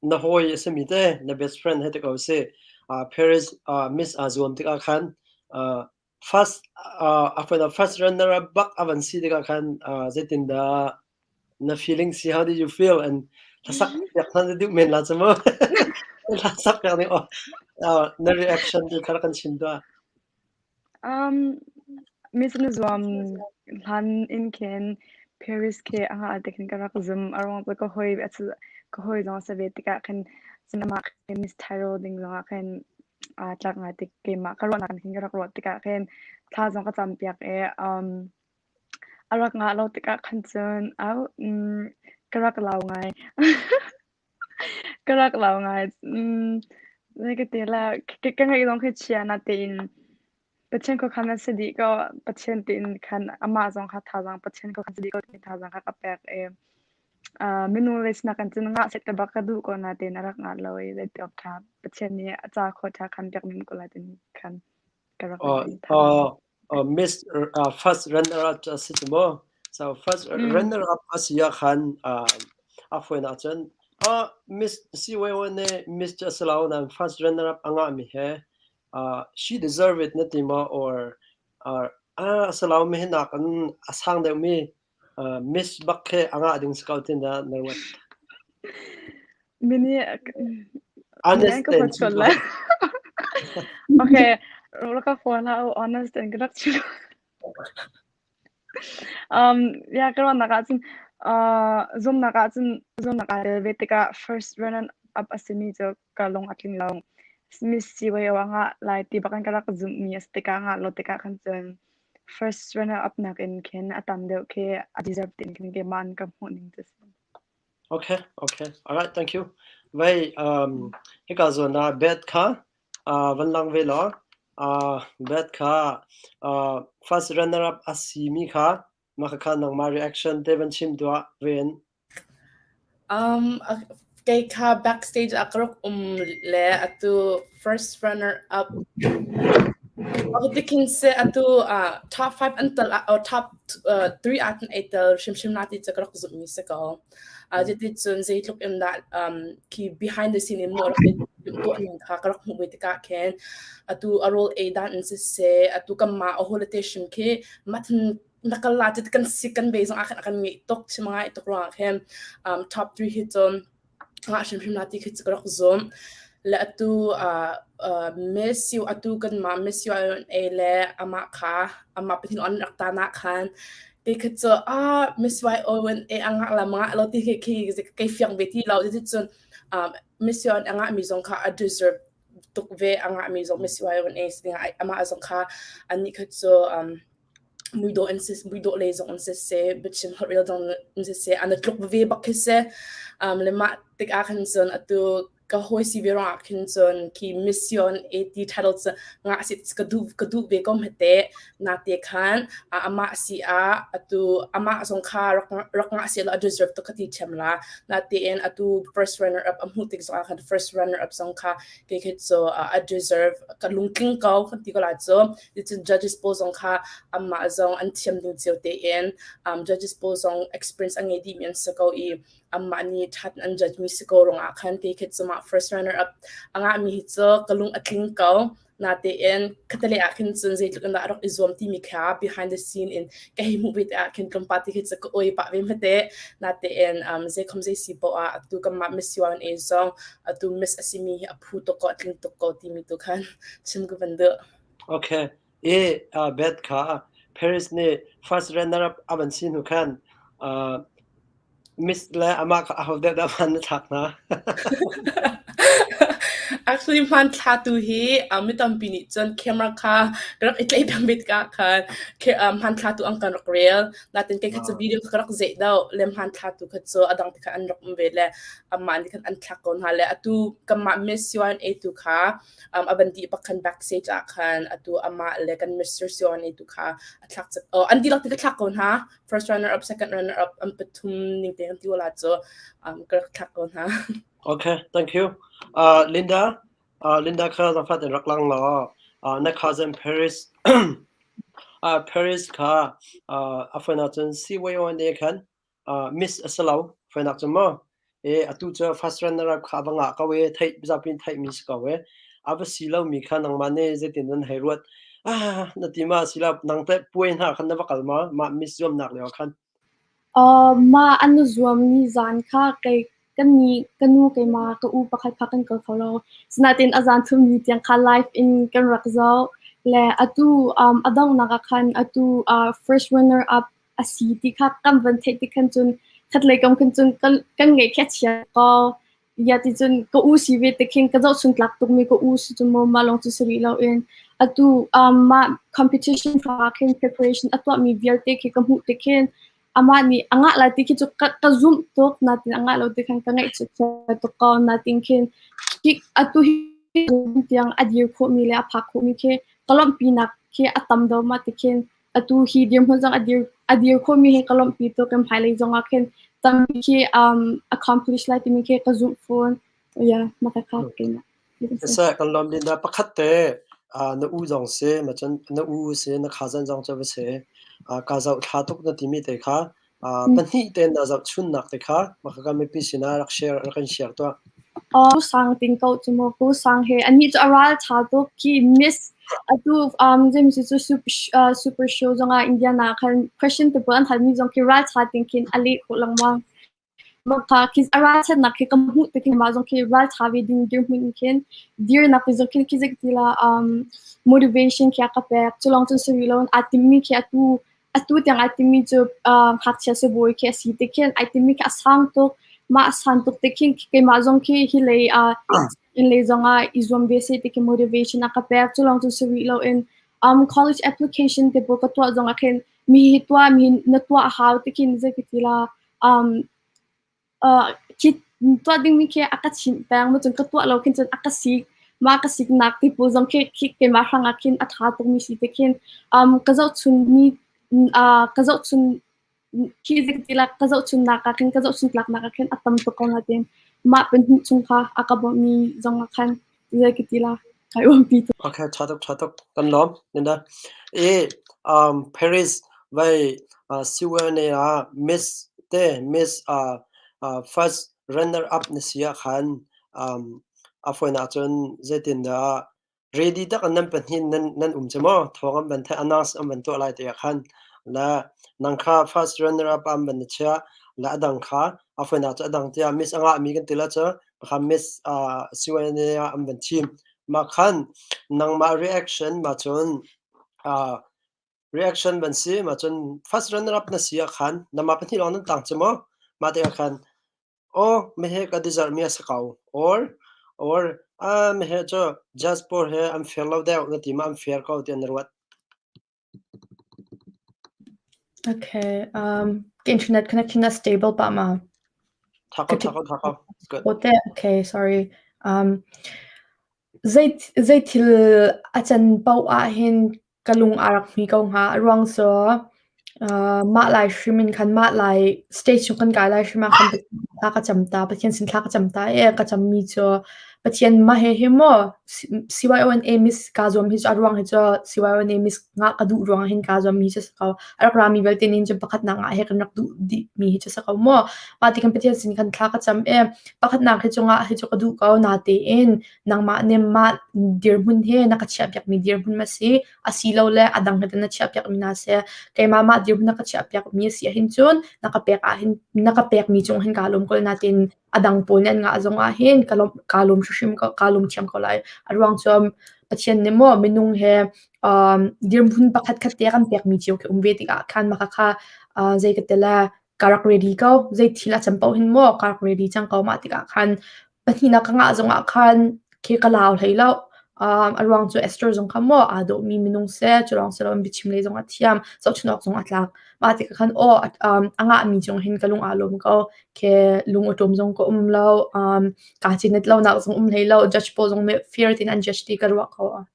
na hawi a simi te na best friend hei ti ko sih. Paris Miss aa zuam tikah khan first a first runner bak a van si tikah khan zeitindah Na feeling si how did you feel and hlasak piak hna na duh men la cu mu. Hlasak piak ning aw na reaction tu kha kan chim tuah. Um, Miss na zuam hlan in khin Paris khi a ngah te khin ka rak zum a ruang cu ka hoi ka hoi zong sa ve tikah khin cinema khin Miss Tyrol ding zongah khin aa tlak ngai tik keimah ka ruahnak khin ka rak ruah tikah khin thla zong ka cam piak i um A rak ngah lo tikah khan cun au ka rak lau ngai. Ka rak lau ngai. Zei ka ti la, ka ngaih zong khi chia natein Pathian khuakhan a si dih ko. Pathian tiin khan amah zong kha thazaang Pathian khuakhan si dih ko timi thazaang kha ka pek i minung lei sinak in cun ngah seh te bak ka duh ko natein a rak ngah lo i zeiti awk ṭha Pathian nih a ca khua ṭha khan pek men ko lai timi khan ka rak i thazaang. Miss first runner up a si cu mu. So first runner up a si ah khan a fawinak cun Miss CYO nih Miss cu a si lo nain first runner up a ngahmi he she deserve it na ti maw or a si lo mi hi nakin a sang deuhmi Miss bak khi a ngah ding si ko tin dah na ruat? Mini Honest ka tein phot chim ko ko. lai. Okay, rak ka phone hlah u, honest tein ka rak chim. Um, yeah, ka ruahnak ahcun uh, zumnak ahcun zumnak aa tel ve tikah first runner up a simi cu ka lung a tling lo. Miss CYO ah ngah lai ti bak in ka rak zumhmi a si tikah ngah lo tikah khan cun first runner up nakin khin a tam deuh khi a deserve tiin khin keimah in ka hmuh ning cu a si. Okay, okay. All right, thank you. Vei, um, hika zawn ah bed kha van lang ve law, bed kha first runner up a simi kha mah kha nangmah reaction te van chim tuah ven. Um, kei kha backstage ah ka rak um le atu first runner up Tikhin seh atu top 5 an tel ah top 3 ah khin ei tel hrimhrim na ti cu ka rak zumhmi si ko. Cuticun zeitluk in dah khi behind the scene in maw rak i timhtuah ning kha ka rak hmuh ve tikah khin atu a rawl ei dan in siseh atu kanmah a hawile te hrim khi mah thin na kal la ti kan si kan bei zong ah khan a kan ngeih tuk chim ngai tuk ruangah khin top 3 hi cun ngah hrimhrim la ti khi cu ka rak zum. Le atu Messi atu kanmah Messi a le amah kha amah pathin on rak ta na khan ti khi cu ah Messi Owen a angah la mangah lo ti khi khi kei fiang ve ti lo ti cun Messi on angah mi zong kha a deserve tuk ve angah mi zong Messi Owen a amah zong kha ani kha cu muidawh in si muidawh lei zong in siseh biachim holhrel zong in siseh an i tluk veve bak khi si. Le mah tikah khan cun atu ka hawi si ve ruangah khin cun khi mission AT title cu ngah si ka duh ka duh ve ko hmete nate khan amah si ah atu amah zong kha rak rak ngah si lo a deserve tuk ka ti ṭhiam la natein atu first runner up a hmuh tik zong ah khan first runner up zong kha kei khi cu a deserve ka lungtling ko kan ti ko la cu Ticun judges pawl zong kha anmah zong an thiam ding cio tein um, judges pawl zong experience a ngei dihmi an si ko i anmah nih ṭhat an judge mi si ko ruangah khan kei khi cu mah first runner up a ngahmi hi cu ka lung a tling ko. Natein khattelei ah khin cun zeitluk in dah a rak i zuam timi kha behind the scene in ka hei hmuh ve tikah khin tlawmpal ti khi cu ka oi pah ve hmete. Natein um, zeikhom zei si poah ah atu kanmah Miss UNA zong atu Miss a simi hi a phu tuk ko a tling tuk ko timi tu khan chim ka van duh. Okay. I Beth kha Paris nih first runner up a van si hnu khan Miss le amah kha aho deuh dah hman na thlak hna? Actually hmanthlatu hi mi tampi nih cun camera kha ka rak i tlaih peng ve tikah khan hmanthlatu an kan rak rel. Natin kei kha cu video kha ka rak zeih deuh le hmanthlatu kha cu a dang te kha an rak um ve le amah nih khan an thlak ko hna le atu kanmah Miss CYNA tu kha a van dih bak khan backstage ah khan atu amah le kan Mr. CYNA tu kha a thlak oh, an dihlak ti ka thlak ko hna. First runner up, second runner up an pathum ning te kan ti wala cu ka rak thlak ko hna. Okay, thank you. Linda, Linda kha zangfat in rak lang law na cousin Paris Paris kha a phone ahcun CYONA khan miss a si lo phone ah cun maw e atu cu first runner up kha va ngah ko e theih zapi theih mi si ko e a va si lo mi kha nangmah nih zeitin nan hei ruat ah na ti ma si lo nang teh puai hna khan na va kal ma mah miss zuamnak lio khan Mah an i zuammi zan kha kei kannih ka nu keimah ka u pakhat kha kan kal kho lo. Asinain a zan thumni tiang kha live in kan rak zoh. Le atu a donghnak ah khan atu first runner up a si ti kha kan van theih tik khan cun khatlei kam khan cun kan kan ngaih khi a chia ko. Ya ti cun ka u si ve te khin ka zohchun tlak tukmi ka u si cu maw mah lawng cu si rih loin atu mah competition ah khin preparation a tuahmi vialte khi ka hmuh tik khin amah nih a ngah lai ti khi cu ka, ka zumh tuk natin a ngah lo ti khan ka ngaihchia tuk ko natin khin khi atu hi tiang a dir khawhmi le a phak khawhmi khi ka lawmhpinak khi a tam deuh mah ti khin atu hi dirhmun zong a dir a dir khomi hi ka lawmhpi tuk in hmailei zong ah khin tampi khi accomplish lai timi khi ka zumh fawn. Yeah, mah ka kha keimah. Seh kan lawm din dah pakhat te na u zong si ma cun na u si na cousin zong cu va si ka zoh thla tuk na timi te kha pahnih te na zoh chunnak te kha mah ka mipi sinah rak share rak kan share tuah. Pu Sang ting ko cu mu Pu Sang he anih cu a ral ṭha tuk khi Miss atu James cu super, super show zongah Indiana khan question te pawl an halmi zong khi ral ṭha ting khin a leh khawh lengmang. Mah kha khi a ralchannak khi ka hmuh tik mah zong khi ral ṭha ve ding dirhmun in khin dirnak ti zong khin khi zik ti la motivation khi a ka pek. Cu lawng cun si rih lo aa timmi khi atu atu tiang ai timmi cu ngakchia sibawi khi a si ti khin ai timmi khi a sang tuk. Mah a san tuk ti khin keimah zong khi hi lei in lei zong ah i zuam ve seh ti khi motivation a ka pek. Cu lawng cun si rih lo in college application te pawl ka tuah zong ah khin mi hi tuah mi na tuah a hau ti khin zei ka ti la khi tuah dingmi khi a ka chimh peng. Macun ka tuah lo khin cun a ka sik. Mah ka siknak ti pawl zong khi, khi keimah hrangah khin a ṭha tukmi si ti khin ka zohchunmi ka zohchun khi zeiti la ka zohchunnak ah khin ka zohchun tlaknak ah khin a tam tuk ko natin mah pahnih chung kha a ka bawmhmi zong ah khan zei ka ti la kai uampi tuk. Okay, ṭha tuk, ṭha tuk. Kan lawm. Linda. I Paris vai CYNA ah Miss te Miss first runner up na si ah khan a fawinak cun zeitindah ready tak in nan pahnih nan nan um cu maw? Thawng an van theih announce an van tuah lai te ah khan le nang kha first runner up an van na chiah le a dang kha a fawinak cu a dang tiah miss a ngahmi kan ti la cu kha miss CYNA ah an van thim. Mah khan nangmah reaction mah cun reaction van si mah cun first runner up na si ah khan nangmah pahnih lawng nan tang cu maw? Mah tikah khan aw mehe ka deserve mi a si ko or ah mehe cu judge pawl he an fair lo deuh na ti ma an fair ko tiah na ruat. Okay, the internet connection is stable pa ma. Tha ko, tha ko, tha ko. It's good. Ote, okay, sorry. Zei zei thil a can paoh ah hin ka lung aa rak hmi ko hnga. A ruang cu mah lai hrim in khan mah lai stage cung kan kai lai hrim ah khan thla ka cam ta, Pathian sin thla ka cam ta i ka cammi cu Pathian mah he hi maw CYONA miss kaa zuam hi cu a ruang hi cu CYONA miss ngah ka duh ruangah hin kaa zuammi cu si ko. A rak rami vialte nih cun pakhatnak ah he kan rak duh dihmi hi cu si ko maw. Mah ti khan Pathian sin khan thla ka cam i pakhatnak hi cu ngah hi cu ka duh ko natein nangmah nih mah dirhmun hi na ka chiahpiakmi dirhmun ma si asilole a dang he na chiahpiakmi hna seh keimah mah dirhmun na ka chiahpiakmi a si ahhin cun na ka pek ahhin na ka pekmi cung hin kaa lawm ko natein. A dang pawl nih an ngah zong ah hin ka lawm kaa lawm hrimhrim ko kaa lawm ṭhiam ko lai. A ruang cu Pathian nih maw minung he um dirhmun pakhat khat te a kan pekmi cio khi um ve tikah khan mah khakha uh, zei ka ti le ka rak ready ko. Zei thil a cam paoh hin maw ka rak ready cang ko. Mah tikah khan pahnihnak ka ngah zongah khan khi ka lau hlei lo. Um, a ruang cu Esther zong kha maw aa dawhmi minung si, cu lawng si loin biachim lei zong a thiam, zohchunh awk zong a tlak. Mah tikah khan aw um, a ngahmi cung hin ka lung aa lawm ko. Khi lung awṭawm zong ka um lo, um, kaa cinit lonak zong um hlei lo, judge pawl zong nih fair tein an judge ti ka ruah ko.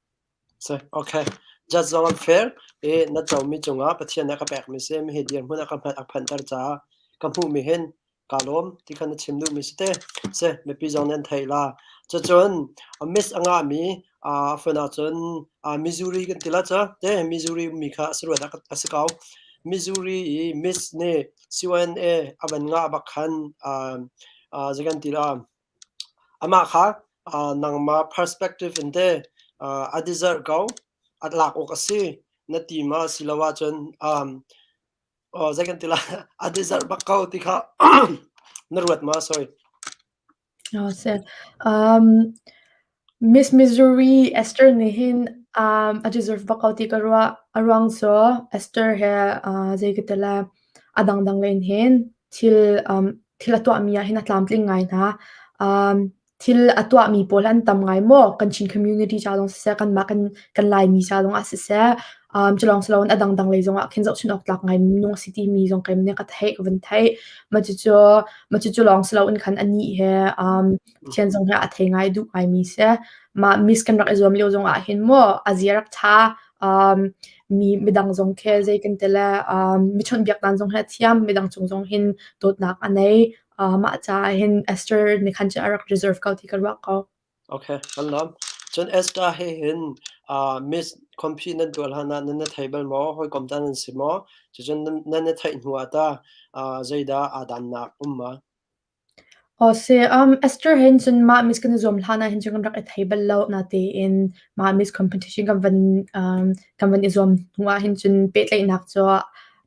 Okay. Judge zong an fair i na comi cungah Pathian nih a ka pekmi si, mi hi dirhmun a ka hmanh a phanhter caah ka hmuhmi hin kaa lawm ti kha na chim duhmi si te. Si, mipi zong nih an theih la. Cucun miss a ngahmi a fun ahcun Missouri kan ti la cu. Te Missouri ummi kha a si ruat a si ko. Missouri i miss nih CYNA a van ngah bak khan zei kan ti la amah kha nangmah perspective in te a deserve ko a lak awk a si na ti ma si lo ahcun zei kan ti la a deserve bak ko ti kha na ruat ma sorry. Oh, si. Um, Miss Missouri Esther nih hin um, a deserve bak ko ti ka ruah. A ruang cu Esther he uh, zei ka ti le a dangdang len hin thil um, thil a tuahmi ah hin a tlamtling ngai hna. Um, thil a tuahmi pawl an tam ngai maw? Kan Chin community ca zong siseh, kanmah kan kan Laimi ca zong ah siseh, um, cu lawng si loin a dangdang lei zong ah khin zohchunh awk tlak ngai minung a si timi zong keimah nih ka theih, ka vun theih. Mah cucu mah cucu lawng si loin khan anih he um, Pathian zong he a thei ngai duh ngaimi si. Mah miss kan rak i zuam lio zong ah hin maw a zia rak ṭha. Um, mi midang zong khi zei kan ti le um, mi chawnhbiak dan zong hi a thiam, midang cung zong hin dawtnak a nei. Uh, mah caah hin Esther nih khan cun a rak reserve ko ti ka ruah ko. Okay, kan lawm. Cun Esther he hin uh, Miss Comphi nan tuah hlan ah nan na thei bal maw? Hawikom ta nan si maw? Cucun nan, nan na theih hnu ah ta uh, zeidah aa dannak um ma? Aw si, um, Esther hin cun mah Miss kan i zuam hlan ah hin cun kan rak i thei bal lo. Natein mah Miss competition kan van um, kan van i zuam hnu ah hin cun pehtlaihnak cu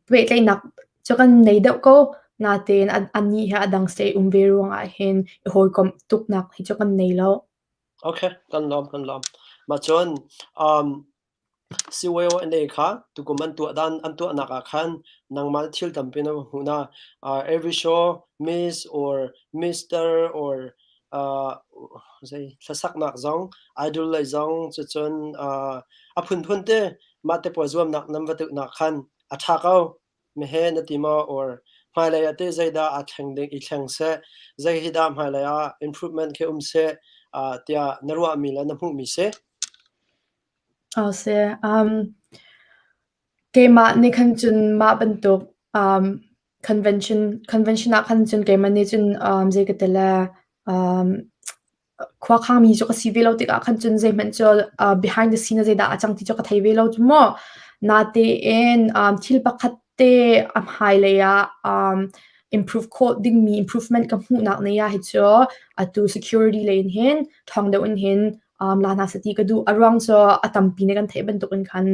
pehtlaihnak cu kan nei deuh ko. Natein anih he a dang state um ve ruangah hin i hawikomh tuknak hi cu kan nei lo. Okay, kan lawm, kan lawm. Mah cun um, CYONA kha tukum an tuah dan an tuahnak ah khan nangmah thil tampi na hmuh na. Uh, every show Miss or Mister or uh, zei hlasaknak zong idol lei zong cucun uh, a phunphun te mah te pawl zuamnak nan va tuhnak khan a ṭha ko. Mehe na ti maw or hmailei ah teh zeidah aa thleng ding i thleng seh, zei hi dah hmailei ah improvement khi um seh uh, tiah na ruahmi le na hmuhmi si? Aw si. Um, keimah nih khan cun mah bantuk um, convention convention ah khan cun keimah nih cun um, zei ka ti le um, Khua khangmi cu ka si ve lo tikah khan cun zeihmanh cu uh, behind the scene ah zeidah a cang ti cu ka thei ve lo cu mu. Natein um, thil pakhat te a hmailei ah um, improve khawh dingmi improvement ka hmuhnak nei ah hi cu atu security lei in hin ṭhawng deuh in hin um, la hna seh ti ka duh. A ruang cu a tampi nih kan theih bantuk in khan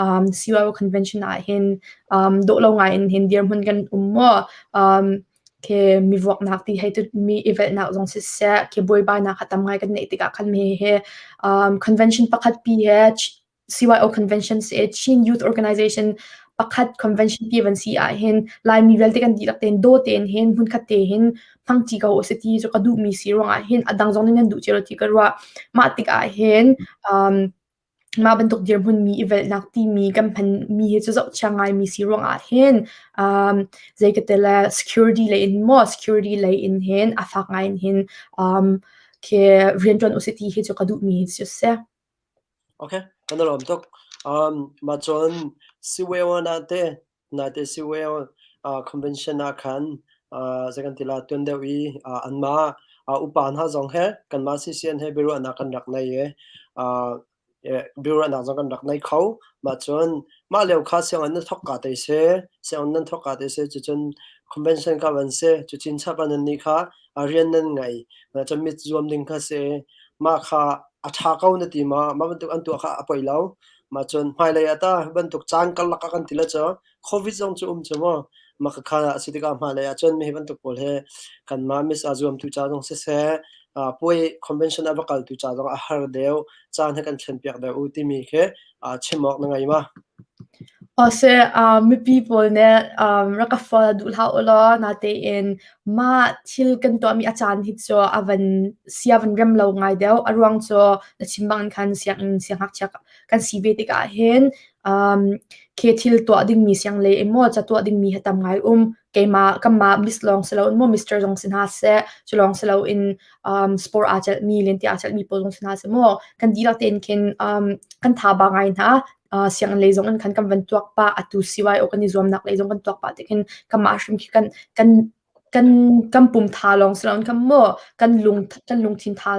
um, CYO convention ah hin um, dawh lo ngai in hin dirhmun kan um mu. Um, Khi mi vuaknak ti hei mi i velhnak zong siseh, khi buaibainak kha tam ngai kan neih tikah khan mi hi um, convention pakhat pi he CYO convention si Chin Youth Organization pakhat convention pi van si ah hin Laimi vialte kan dihlak tein daw tein hin hmunkhat te hin hmangṭi ko usih ti cu ka duhmi si ruangah hin a dang zong nih nan duh cio lo ti ka ruah. Mah tikah hin um, Mah bantuk dirhmun mi i velhnak timi kan hmanmi hi cu zohchia ngaimi si ruangah hin um, zei ka ti le security lei in maw security lei in hin a fak ngai in hin um, khi rianṭuan usih ti hi cu ka duhmi hi cu si. Okay, kan i lawm tuk. Um, mah cun Siwewana te Naite Siwell convention ah khan zei kan ti la tuan deuh i anmah upa hna zong he kanmah CCN he biaruahnak kan rak nei i biaruahnak zong kan rak nei kho. Mah cun mah lio kha sianginn na thawk ka te si, sianginn nan thawk ka te si, cucun convention ka van si, cucin chap ah nan nih kha rian nan ngei. Cun mit zuam ding kha si. Mah kha a ṭha ko na ti ma? Mah bantuk an tuah kha a poi lo. Mah cun hmailei ah tah bantuk caan karlak ah kan ti le cu COVID zong cu um cu mu. Mah khakha a si tikah hmailei ahcun hi bantuk pawl hi kanmah Miss aa zuamtu ca zong siseh, puai convention a va kaltu ca zong a har deuh, caan hi kan thlenpiak deuh u timi khi chim awk na ngei ma? Aw seh, mipi pawl nih rak ka follow duh hlah ulaw natein mah thil kan tuahmi a caan hi cu a van sia van rem lo ngai deuh. A ruang cu na chim bangin khan sianginn siangngakchia kan si ve tikah hin khi thil tuah dingmi siang lei in maw ca tuah dingmi hi tam ngai um. Keimah kanmah miss lawng si loin maw mister zong si hna seh, cu lawng si loin sport aa celhmi, lente aa celhmi pawl zong si hna seh maw kan dihlak tein khin kan tha ba ngai hna. Sianginn lei zong in khan kan van tuak pah, atu CYO kan i zuamnak lei zong kan tuak pah tik hin kanmah hrim khi kan kan kan kan pum tha lawng si loin khan maw kan lung kan lungthin tha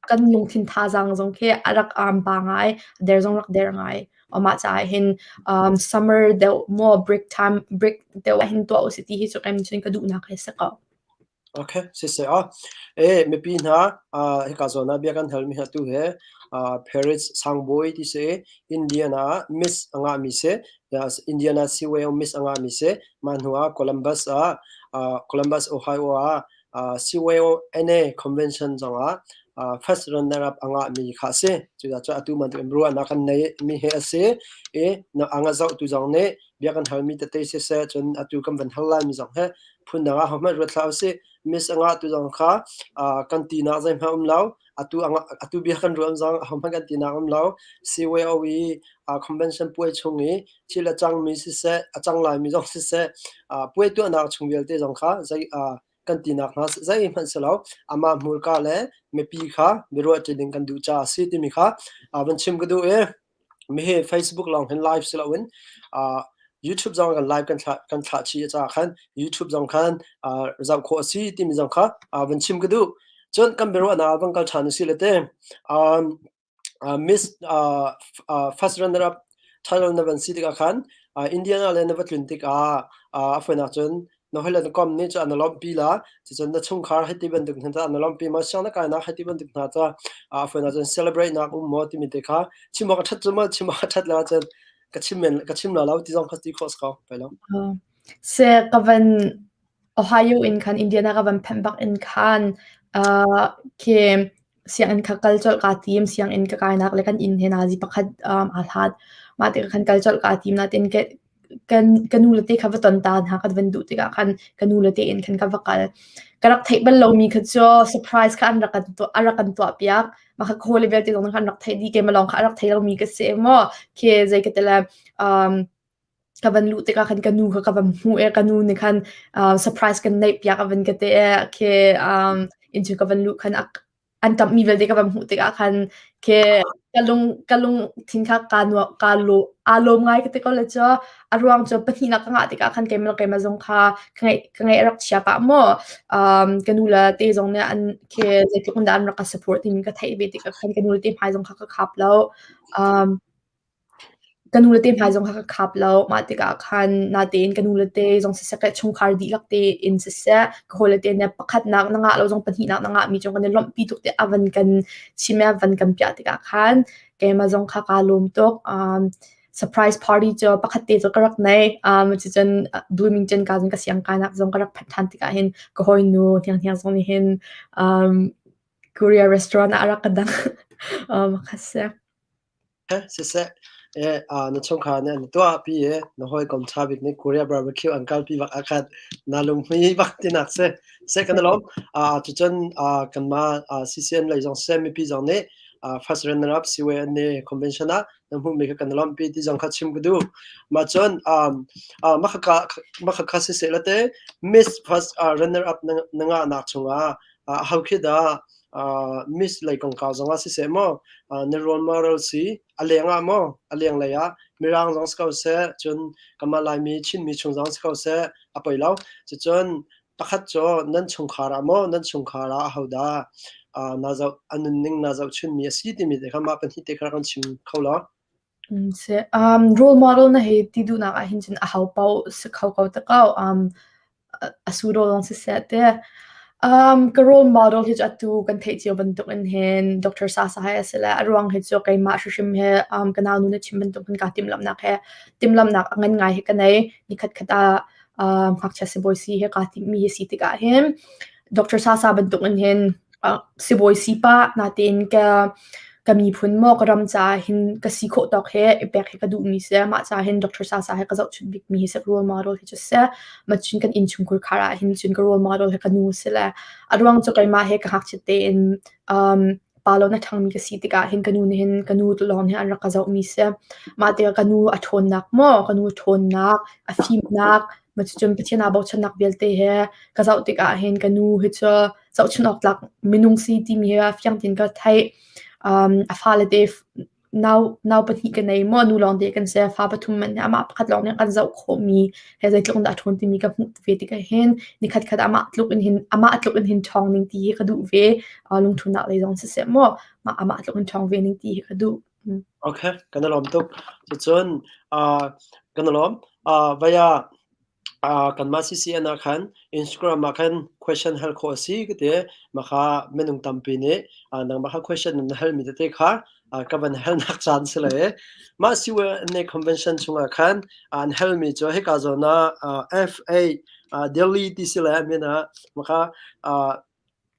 kan lungthin thazaang zong khi a rak um pa ngai, der zong rak der ngai. Amah caah hin um, summer deuh maw break time break deuh ah hin tuah usih ti hi cu kem cun ka duhnak hi si ko. Okay, siseh ah. E mipi hna uh, hika zawn ah bia kan halmi hna tu he uh, Paris Sangbawi ti si Indiana Miss a ngahmi si Indiana CYO Miss a ngahmi si mah hnu ah Columbus ah uh, Columbus Ohio ah uh, CYO NA convention zong ah uh, first runner up a ngahmi kha a si. Cucaah atu bantuk in ruahnak kan nei mi hi a si i na anga zoh tu zong nih bia kan halmi tete siseh cun atu kan van hal laimi zong he phundang ah hohmanh ruat hlah usih. Miss a ngah tu zong kha uh, kan tinak zeihmanh um lo. Atu atu bia kan ruah zong hohmanh kan tinak um lo. CYO i uh, convention puai chung i thil a cangmi siseh, a cang laimi zong siseh, uh, puai tuahnak chung vialte zong kha zei uh, kan tinak hna zeihmanh si lo. Amah hmurka le mipi kha biaruah ding kan duh caah a si timi kha uh, van chim ka duh i Mihi Facebook lawng hin live si loin uh, YouTube zong kan live kan thlah kan thlah chih caah khan YouTube zong khan uh, zoh khawh a si timi zong kha uh, van chim ka duh. Cun kan biaruahnak van kal ṭhan usih le te um, uh, Miss uh, uh, first runner up title na van si tikah khan uh, Indiana le na va tlun tikah uh, a fawinak cun na hoi le na kom nih cu an lawmhpi la cucun na chungkhar hei ti bantuk hna an lawmhpi maw siang na kainak hei ti bantuk hna ca a fawinak cun celebrate nak um maw timi te kha chim awk a ṭhat cu maw chim awk a ṭhat la cun ka chim men ka chim la lo ti zong kha ti khawh si ko pai lo. Se ka van Ohio in khan Indiana ka van phanh bak in khan uh, khi sianginn kha kal colh kaa tim sianginn ka kainak le kan inn he nazi pakhat um, aa hlat mah tikah khan kal colh kaa tim natin ke kan ka nu le te kha va ton ta hna kan van duh tikah khan ka nu le te in khan ka va kal. Ka rak theih bal lomi kha cu surprise kha an rak kan tuah a rak kan tuah piak. Mah kha ka hawile vialte zong khan rak theih dih keimah lawng kha a rak thei lomi ka si maw. Khi zei ka ti le um, ka van luh tikah khan ka nu kha ka van hmuh i ka nu nih khan uh, surprise kan neih piak a van ka ti i khi um, inn cu ka van luh khan a an ṭamhmi vialte ka van hmuh tikah khan khi ka lung ka lungthin kha kaa nuam kaa lawm aa lawm ngai ka ti ko le cu a ruang cu pahnihnak ka ngah tikah khan keimah le keimah zong kha ka ngaih ka ngaih a rak chia pah maw um ka nu le te zong nih an khi zeitluk in dah an rak ka support timi ka theih ve tikah khan ka nu le te hmai zong kha ka khap lo um Ka nu le te hmai zong kha ka khap lo. Mah tikah khan natein ka nu le te zong siseh, ka chungkhar dihlak tein siseh, ka hawile te nih pakhatnak na ngah lo zong pahnihnak na ngahmi cung kan i lawmhpi tuk tiah a van kan chim i a van kan piah tikah khan keimah zong kha kaa lawm tuk. Um, surprise party cu pakhat te cu ka rak nei. Um, cucun Bloomington ka zong ka siang kainak zong ka rak phanh ṭhan tikah hin ka hawinu hnianghniang zong nih hin um, Korea restaurant ah a rak ka dang. um, kha si. Siseh, na chungkhar nih an tuahpi i na hawikom ṭha bik nih Korea barbecue an kalpi bak ahkhan naa lunghmui bak tinak si. Seh kan i lawm. Cucun kanmah CCN lei zong siseh mipi zong nih first runner up CYNA convention ah na hmuhmi kha kan i lawmhpi ti zong kha chim ka duh. Mah cun mah khakha siseh la te Miss first runner up na ngahnak chungah aho khi dah Miss lei kongkau zongah siseh maw na role model si a leng ah maw a leng lei ah Mirang zong si ko seh cun kanmah Laimi Chinmi chung zong si ko seh a poi lo cucun pakhat cu nan chungkhar ah maw nan chungkhar ah ahodah naa zoh a nunning naa zohchunmi a si timi te kha mah pahnih te kha rak kan chim kho law. Si. Role model na hei ti duhnak ahhin cun aho paoh si kho ko te ko. A sudo zong siseh te. Ka role model hi cu atu kan theih cio bantuk in hin Dr. Sasa hi a si le a ruang hi cu keimah hrimhrim hi ka nau nu na chim bantuk in kaa timhlamhnak he timhlamhnak a ngan ngai hi ka nei. Nikhat khat ah Ngakchia sibawi si hi kaa timhmi a si tikah hin Doctor Sasa bantuk in hin sibawi si pah natein ka ka miphun maw ka ram caah hin ka si khawh tawk he i pek hi ka duhmi si. Mah caah hin Doctor Sasa hi ka zohchunh bikmi hi si, role model hi cu si. Macun kan innchungkhar khar ah hin cun ka role model hi ka nu si le a ruang cu keimah he ka ngakchiat tein um, pa lo na ṭhangmi ka si tikah hin ka nu nih hin ka nu lawng nih an rak ka zohmi si. Mah tikah ka nu a ṭhawnnak maw ka nu ṭhawnnak, a fimnak, cucun Pathian aa bochannak vialte he ka zoh tikah hin ka nu hi cu zohchunh awk tlak minung si timi hi fiang tein ka theih. Um, a fale te nau nau pahnih ka nei maw nu lawng te kan si fa pathum man amah pakhat lawng nih kan zoh khawhmi he zeitluk in dah a ṭhawn timi ka hmuh ve tikah hin nikhat khat amah tluk in hin amah tluk in hin ṭhawng ning ti hi ka duh ve lungṭhunnak lei zong siseh maw mah amah tluk in ṭhawng ve ning ti hi ka duh. Okay, kan i lawm tuk. Cucun uh, kan i lawm. Uh, vaya Kanmah CCN ah khan Instagram ah khan question hal khawh a si ka ti. Mah kha minung tampi nih nangmah kha question na halmi tete kha ka van halnak caan si lai i mah CYNA convention chungah khan an halmi cu hika zawn ah FA Delhi ti si lai a min ah mah kha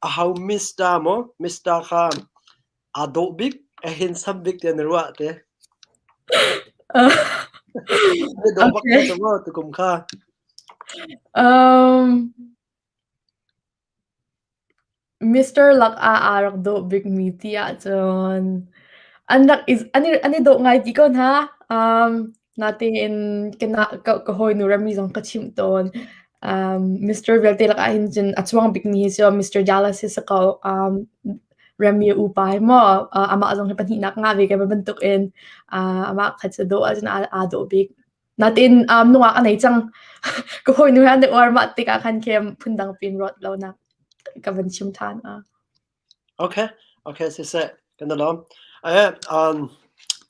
aho Mister maw Mister kha Aa dawh bik, a handsome bik tiah na ruah te. Na dawh bak Okay. ko maw tukum kha? Um, Mr. Lak ah aa rak dawh bikmi ti ahcun an rak i an i an i dawh ngai ti ko hna. Um, natein ka ka, ka hawinu Rami zong ka chimh tawn. Um, Mr. vialte lakah hin cun a cuang bikmi hi cu Mr. Dallas hi si ko. Um, Rami upa hi maw amah zong hi pahnihnak ngah ve ka bantuk in amah kha cu dawh ahcun aa dawh bik. Natin um, nungak a nei cang. Ka hawinu he an i uar mah tikah khan khem phundang pin ruat lo nak ka van chim ṭhan. Okay, okay, siseh, kan i lawm. Eh, um,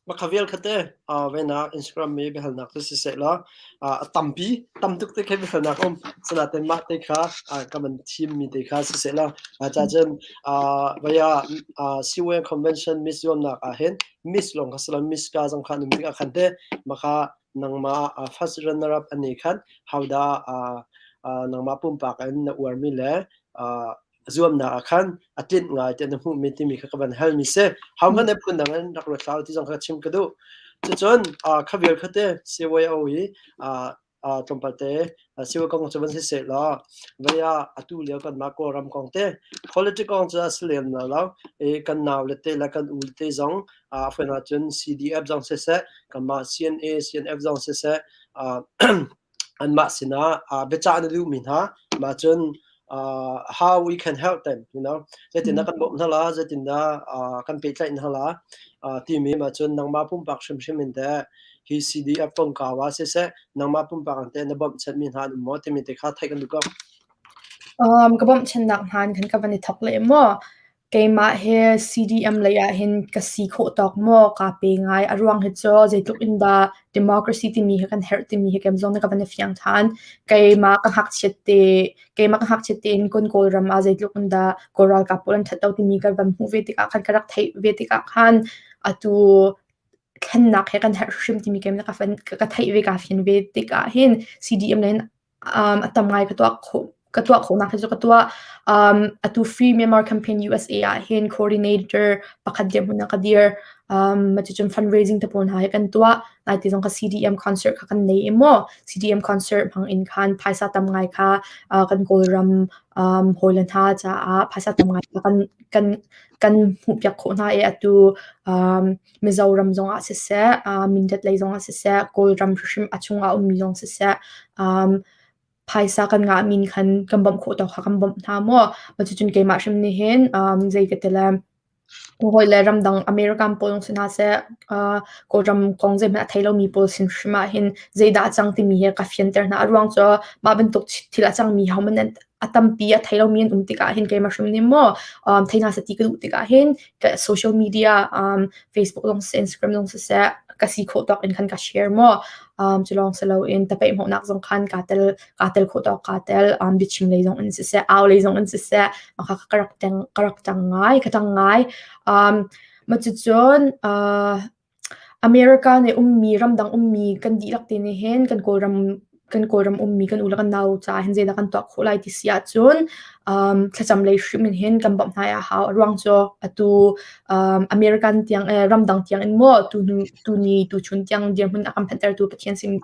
makha vial kha te uh, venak Instagram mi biahalnak cu siseh law uh, a tampi tam tuk te khe biahalnak um sanaten mah te kha uh, ka man thim mi te kha siseh law uh, cha cun uh, vaya uh, Siwe Convention Miss zuamnak ah hin Miss long kha sala Miss ka zong kha num tik ah khan te makha nangmah uh, first runner up ani khan hauda uh, uh, nangmah pumpak in na uarmi le uh, zuamnak ah khan a tlinh ngai tiah na hmuhmi timi kha ka van halmi si. Ho hmanh nih phundang in rak ruat hlah u ti zong kha chim ka duh. Cucun kha vial kha te CYO i tlawmpal te CYO kong cu van si seh law vei ah atu lio kanmah Kawlram kong te politics kong cu a si lem lo lo i kan nau le te le kan u le te zong a fawn ahcun CDF zong siseh kanmah CNA CNF zong siseh anmah sinah biacah na duhmi hna mah cun how we can help them you know zeitindah kan bawmh hna la zeitindah kan pehtlaih hna la timi mah cun nangmah pumpak hrimhrim in teh hi CDF kongkau ah siseh nangmah pumpak in teh na bawmhchanhmi hna an um maw timi te kha theih kan duh ko. Um, ka bawmhchannak hna in khan ka van i thawk leh maw Keimah hi CDM lei ahhin ka si khawh tawk maw kaa pe ngai. A ruang hi cu zeitluk in dah democracy timi hi kan herh timi hi keimah zong nih ka van i fiang ṭhan. Keimah ka ngakchiat te keimah ka ngakchiat tein kun Kawlram ah zeitluk in dah Kawl ralkap pawl an ṭhat lo timi ka van hmuh ve tikah khan ka rak theih ve tikah khan atu thlennak he kan herh hrim timi keimah ka van ka theih ve kaa fian ve tikah hin CDM lei in um, a tam ngai ka tuah khawh ka tuah khawhnak hi cu ka tuah. Um, atu Free Myanmar Campaign USA ah hin coordinator pakhat dirhmun ah ka dir. Um, cucun fundraising te pawl hna hi kan tuah. Nai ti zong ka CDM concert kha kan nei i maw CDM concert hmang in khan phaisa tam ngai kha uh, kan Kawlram um, hawile hna caah phaisa tam ngai kha kan kan kan hmuhpiak khawh hna i atu um, Mizoram zongah siseh, uh, Mindat lei zongah siseh, Kawlram hrimhrim a chungah ummi zong siseh, um, phaisa kan ngah min khan kan bawmh khawh tawk kha kan bawmh hna maw. Cucun keimah hrim nih hin um, zei ka ti le hawi le ramdang American pawl zong si hna seh, uh, Kawlram kong zeihmanh a thei lomi pawl sin hrim ah hin zeidah a cang timi hi ka fianter hna. A ruang cu mah bantuk thil a cangmi hohmanh an a tampi a thei lomi an um tikah hin keimah hrim nih maw um, thei hna seh ti ka duh tikah hin ka social media um, Facebook zong siseh Instagram zong siseh ka si khawh tawk in khan ka share maw um, cu lawng si loin tapeih hmuhnak zong khan kaa tel kaa tel khawh tawk kaa tel um, biachim lei zong in siseh au lei zong in siseh maka ka rak teng ka rak tang ngai ka tang ngai um, ma cucun uh, America nih ummi ramdang ummi kan dihlak te nih hin kan Kawlram. kan Kawlram ummi kan u le kan nau caah hin zeidah kan tuah khawh lai ti si ahcun um, thlacam lei hrim in hin kan bawmh hna a hau. A ruang cu atu um, American tiang eh, ramdang tiang in maw tu tu ni tu chun tiang dirhmun a kan phantertu Pathian sin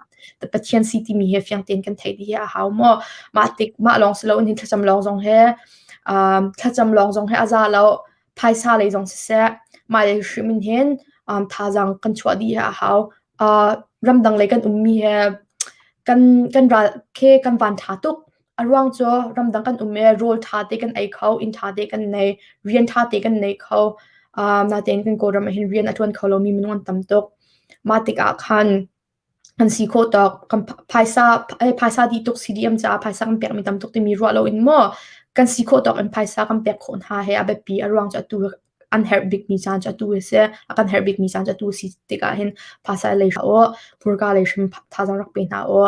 Pathian si timi he fiang tein kan theih dih hi a hau maw. Mah tik mah lawng si loin hin thlacam lawng zong he um, thlacam lawng zong he a za lo. Phaisa lei zong siseh, mah lei hrim in hin um, thazaang kan chuah dih hi a hau. Uh, ramdang lei kan ummi he kan kan ral khi kan van ṭha tuk. A ruang cu ramdang kan um i rawl ṭha te kan ei kho, inn ṭha te kan nei, rian ṭha te kan nei kho. Um, natein kan Kawlram ah hin rian a ṭuan kho lomi minung an tam tuk. Mah tikah khan kan si khawh tawk kan phaisa phaisa dih tuk CDM caah phaisa kan pekmi tam tuk timi ruah loin maw kan si khawh tawk in phaisa kan pek khawh hna he a biapi. A ruang cu atu an herh bikmi caan cu atu a si. A kan herh bikmi caan cu atu a si tikah hin phaisa lei hlah u, hmurka lei hrim thazaang rak pe hna u.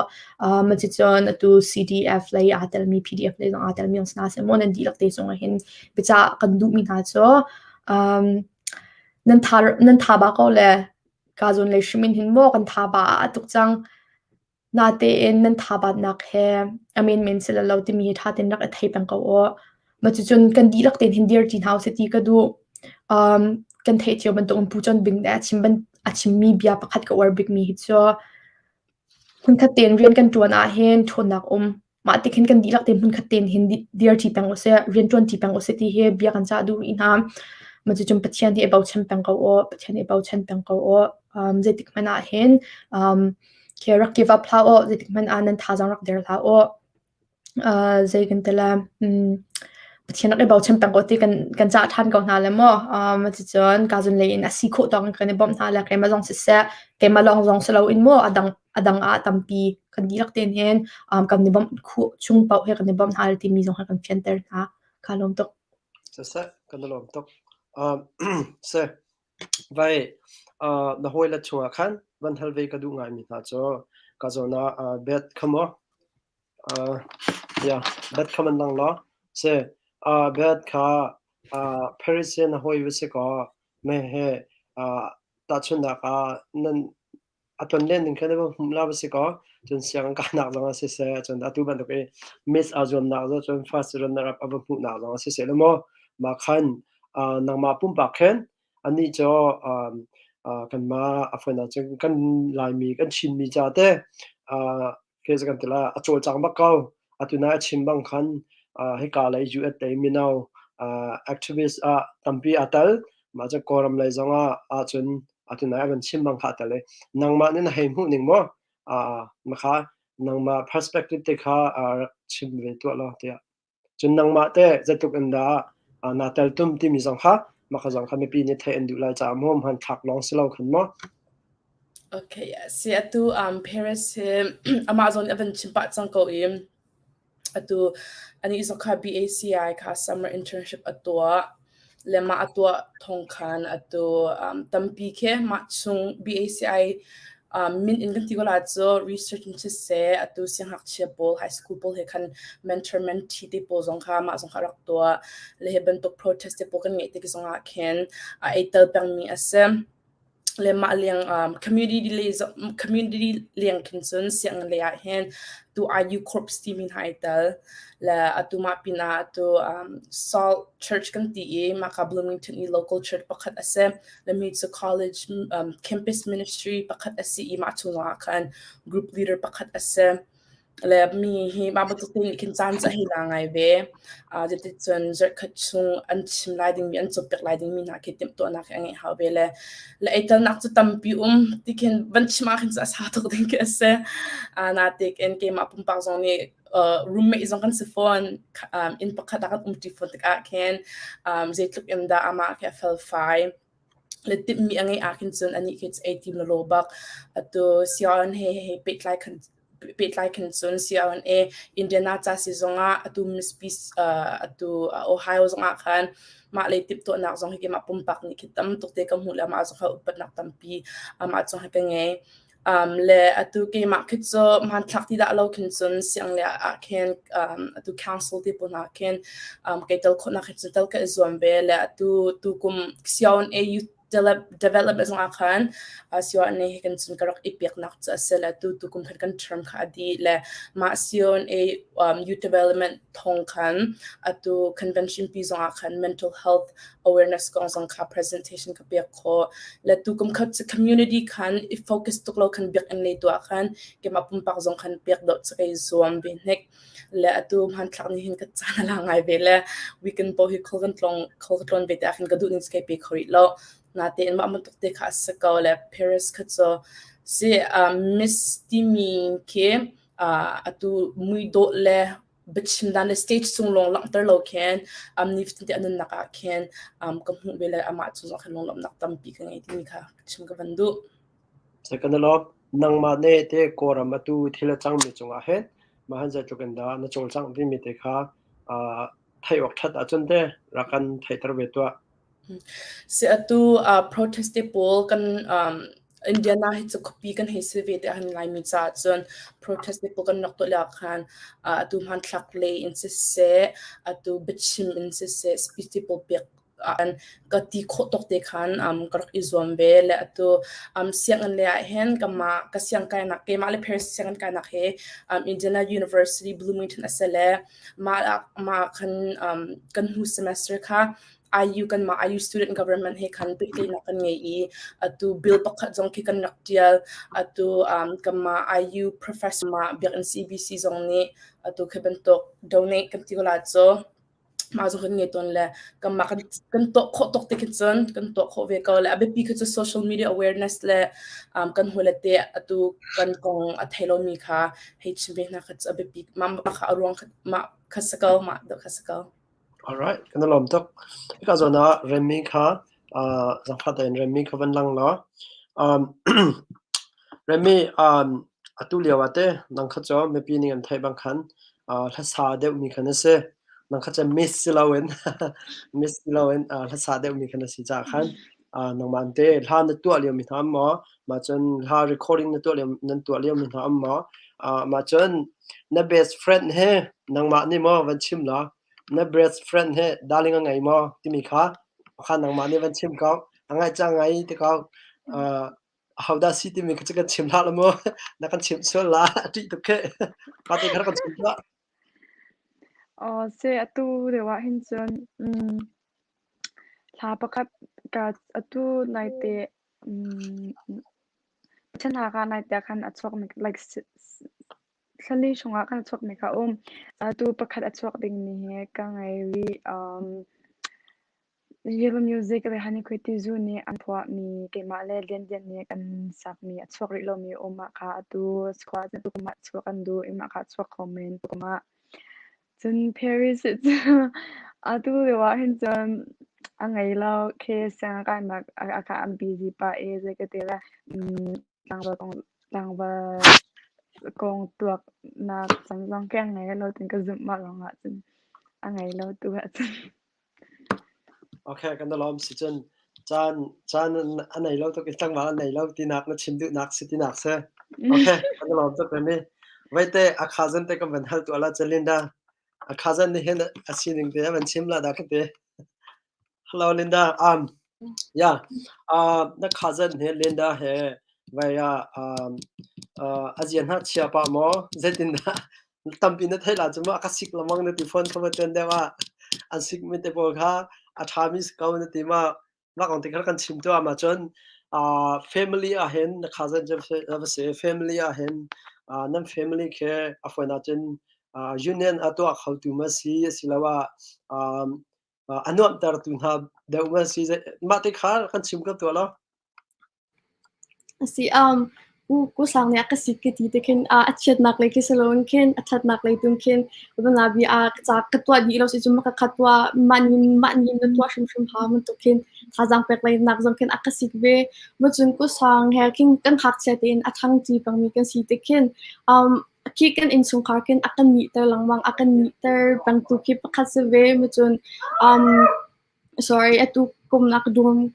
Um, cucun atu CDF lei aa telmi, PDF lei zong aa telmi zong si hna seh maw nan dihlak te cungah hin biacah kan duhmi hna cu um, nan tha nan tha ba ko le ka zawn lei hrim in hin maw kan tha ba a tuk cang. Natein nan thabatnak he a menmen si lo timi hi ṭha tein rak i thei peng ko u. Mah cucun kan dihlak tein hin dirṭi hna usih ti ka duh. Um, kan theih cio bantukin Pu Con Bing nih a chim ban a chimmi bia pakhat ka uar bikmi hi cu hmunkhat tein rian kan ṭuan ahhin ṭhawnnak um. Mah tik hin kan dihlak tein hmunkhat tein hin dirṭi peng usih, rianṭuanṭi peng usih ti hi bia kan cah duh rih hna. Mah cucun Pathian hi i bochan peng ko u, Pathian hi i bochan peng ko u. Um, zeitik hmanh ah hin um, khi rak give up hlah u, zeitik hmanh ah nan thazaang rak der hlah u. Uh, zei kan ti le, um, Pathian rak i bochan peng ko ti kan kan cah ṭhan ko hna le maw. Um, cucun ka zun lei in a si khawh tawk in kan i bawmh hna le keimah zong siseh, keimah lawng zong si loin maw a dang a dang ah tampi kan dihlak tein hin um, kan i bawmh khuh chung paoh he kan i bawmh hna timi zong he kan fianter hna. Ka lawm tuk. Siseh, kan i lawm tuk. Um, se, vai, uh, na hawile chungah khan van hal ve ka duh ngaimi hna cu ka zawn ah uh, bet kha maw uh, yeah, bet kha man lang law se uh, bet kha uh, Paris na hawi va si kaw me he uh, tahchunhnak ah nan a tlonlen ning kha na va hmuh la va si kaw cun sianginn kainak zong ah siseh cun atu bantuk i miss aa zuamnak zong cun first runner up a va hmuhnak zong ah siseh law maw mah khan uh, nangmah pumpak khin anih cu um, uh, kanmah a fawn ahcun kan Laimi kan Chinmi ca te uh, khi kan ti la a cawlcang bak ko atu nai a chim bang khan uh, hika lei US lei mino uh, activist ah tampi aa tel mah cu Kawlram lei zong ah ahcun atu nai a van chim bang kha aa tel i nangmah nih na hei hmuh ning maw uh, na kha nangmah perspective te kha uh, rak chim ve tuah law tiah Cun nangmah teh zeitluk in dah naa teltum timi zong kha mah kha zong kha mipi nih theih an duh lai caah maw hmanthlak lawng si lo khan maw? Okay, si atu um, Paris hi amah zong nih a van chim pah cang ko i atu anih zong kha BACI kha summer internship a tuah. Le mah a tuah thawng khan atu um, tampi khi mah chung BACI um, min in kan ti ko la cu research in siseh atu siangngakchia pawl high school pawl he khan mentor mentee te pawl zong kha mah zong kha rak tuah le hi bantuk protest te pawl kan ngeih tik zong ah khin a ei tel pengmi a si. Le mah leng um, community le community leng khin cun sianginn lei ah hin tu IU Corps timi hna ai tel le atu mah pinah atu um, Salt Church kan ti i mah ka Bloomington i local church pakhat a si le mi cu college um, campus ministry pakhat a si i mah chung zongah khan group leader pakhat a si. Le mi hi mah bantuk te nih khin caan cu a hei la ngai ve. Uh, cuticun zarhkhat chung an chim lai dingmi, an cawnpiak lai dingmi hna khi timhtuahnak hi a ngeih hau ve le le eitalnak cu tampi um ti khin van chim ah khin cu a sau tuk ding khi a si. Uh, natein keimah pumpak zong nih uh, roommate zong kan si fawn. Um, inn pakhat ah kan umṭi fawn tikah khin um, zeitluk in dah amah khi a felfai. Le timhmi a ngeih ah khin cun anih khi cu ei tim lawlaw bak. Atu sianginn he he pehtlai khan pehtlai khin cun CRNA Indiana ca si zongah atu Mississippi atu Ohio zongah khan mah lei timhtuahnak zong hi keimah pumpak nih khi tam tuk te ka hmuh le amah zong kha upatnak tampi amah cung hi ka ngei. Um, le atu keimah khi cu hmanthlak ti dah lo khin cun siang le ah khin um, atu council te pawl hna khin um, kei tel khawhnak khi cun tel ka i zuam ve le atu tu kum CRNA youth development zong ah khan CYNA he kan cun ka rak i peknak cu a si le tu tukum khan kan term kha a dih le mah CYNA youth development thawng khan atu convention pi zong ah khan mental health awareness kong zong kha presentation ka pek khawh. Le tukum khat cu community khan i focus tuk lo khan biakinn lei tu ah khan keimah pumpak zong khan pek deuh cu kai zuam ve hnik. Le atu hmanthlak nih hin ka caan a la ngai ve le weekend paoh hi khol kan tlong khol ka tlawn ve te ah khin ka duh ning cu kai pe kho rih lo. Natein mah bantuk te kha a si ko le Paris kha cu si Miss timi khi atu muidawh le biachim dan le stage cung lawng langhter lo khin um, nifatin te a nunnak ah khin um, ka hmuh ve le amah cu zong khan lunglawmhnak tampi ka ngei timi kha chim ka van duh. Second nangmah nih te Kawlram atu thil a cangmi cungah hin mah han zeitluk in dah na cawlcangh timi te kha uh, theih awk ṭhat ahcun te rak kan theihter ve tuah. Si atu uh, protest te pawl kan um, Indiana hi cu khuapi kan hei si ve te han Laimi caah cun protest te pawl kan rak tuah lio ah khan uh, atu hmanthlak lei in siseh atu biachim in siseh speech te pawl pek an ka ti khawh tawk te khan um, ka rak i zuam ve le atu um, sianginn lei ah hin kamah ka siang kainak keimah le Paris sianginn kainak hi um, Indiana University Bloomington a si le mah mah khan um, kan hnu semester kha IU kanmah IU student government he khan pehtlaihnak kan ngei i atu bill pakhat zong khi kan rak ṭial. Atu um, kanmah IU professor mah biakinn CBC zong nih atu khi bantuk donate kan ti ko la cu mah zong kan ngei tawn le kanmah kan kan tuah khawh tuk ti khi cun kan tuah khawh ve ko le a biapi khi cu social media awareness le um, kan hawile te atu kan kong a thei lomi kha hei chim ve hna kha cu a biapi mah kha a ruang kha mah kha si ko mah deuh kha si ko. Alright, kan i lawm tuk. Hika zawn ah Remy kha uh, zangfah tein Remy kha van lang law. Um, Remy, um, atu lio ah te nang kha cu mipi nih an theih bang khan uh, hlasa deuhmi khan a si. Nang kha cu miss si loin miss si loin uh, hlasa deuhmi khan a si caah khan uh, nangmah te hla na tuah liomi hna um maw? Mah cun hla recording na tuah lio nan tuah liomi hna um maw? Uh, mah cun na best friend he nangmah nih maw van chim law na best friend he darling a ngei maw timi kha kha nangmah nih van chim ko. A ngaih cang ngai ti ko. Uh, ahodah si timi kha cu kan chim hlah la mu. Na kan chimh sual la. A ṭih tuk khi. Mah te kha kan chim tuah. Aw si atu deuh ah hin cun mm, Thla pakhat ka atu naite Pathian hla naite ah khan a chuakmi like thlali chungah khan a chuakmi kha a um. Atu pakhat a chuak dingmi hi ka ngei rih. Yellow Music le Honey Khuai Zu nih an phuahmi keimah le Lian Lian nih kan sakmi a chuak rih lomi a um. Mah kha atu kum ah chuak an duh i mah kha a chuak kho men tukum ah. Cun Paris cu atu lio ah hin cun a ngei lo. Khi sianginn a kainak a kha an busy pah i zei ka ti le tlangval kong tlangval kong tuaknak caan zong khi a ngei lo tiin ka zumh mah lawng ah cun a ngei lo tu ahcun. Okay, kan i lawm si cun caan caan a nei lo tuk i tlangval a nei lo tinak na chim duhnak si tinak si. Okay, kan i lawm tuk Remy. Veite a cousin te kan van hal tuah la Linda. A cousin nih hin a sining te a van chim la dah ka ti. Hello Linda. Um yeah. Uh, na cousin he Linda he vai ah um uh, a zian ha chia pa maw zeitindah Tampi na theih la cu mu a ka sik lengmang na ti fawn kha ma tuan deuh ah an sikmi te pawl kha a ṭhami si ko na ti ma mah kong te kha kan chim tuah ma cun uh, family ah hin na cousin cu va si family ah hin uh, nan family khi a fawi cun uh, union a tuah khotu ma si asiloah um, uh, a nuamhtertu hna deuh ma si mah te kha kan chim ko tuah lo A si, um, u ku sang nih a ka sik ka ti te khin a chiatnak lei khi si loin khin a ṭhatnak lei tu khin nabi a ca ka tuah dih lo si cun ka kha tuah mah nin mah nin na tuah hrimhrim hau bantuk khin thazaang pek lei nak zong khin a ka sik ve. Ma cun ku sang he khin kan ngakchia tein a ṭhangṭi pengmi kan si te khin um, khi kan innchungkhar khin a kan nihter lengmang a kan nihter pengtu khi pakhat si ve. Ma cun um, Sorry, atu kum nak dum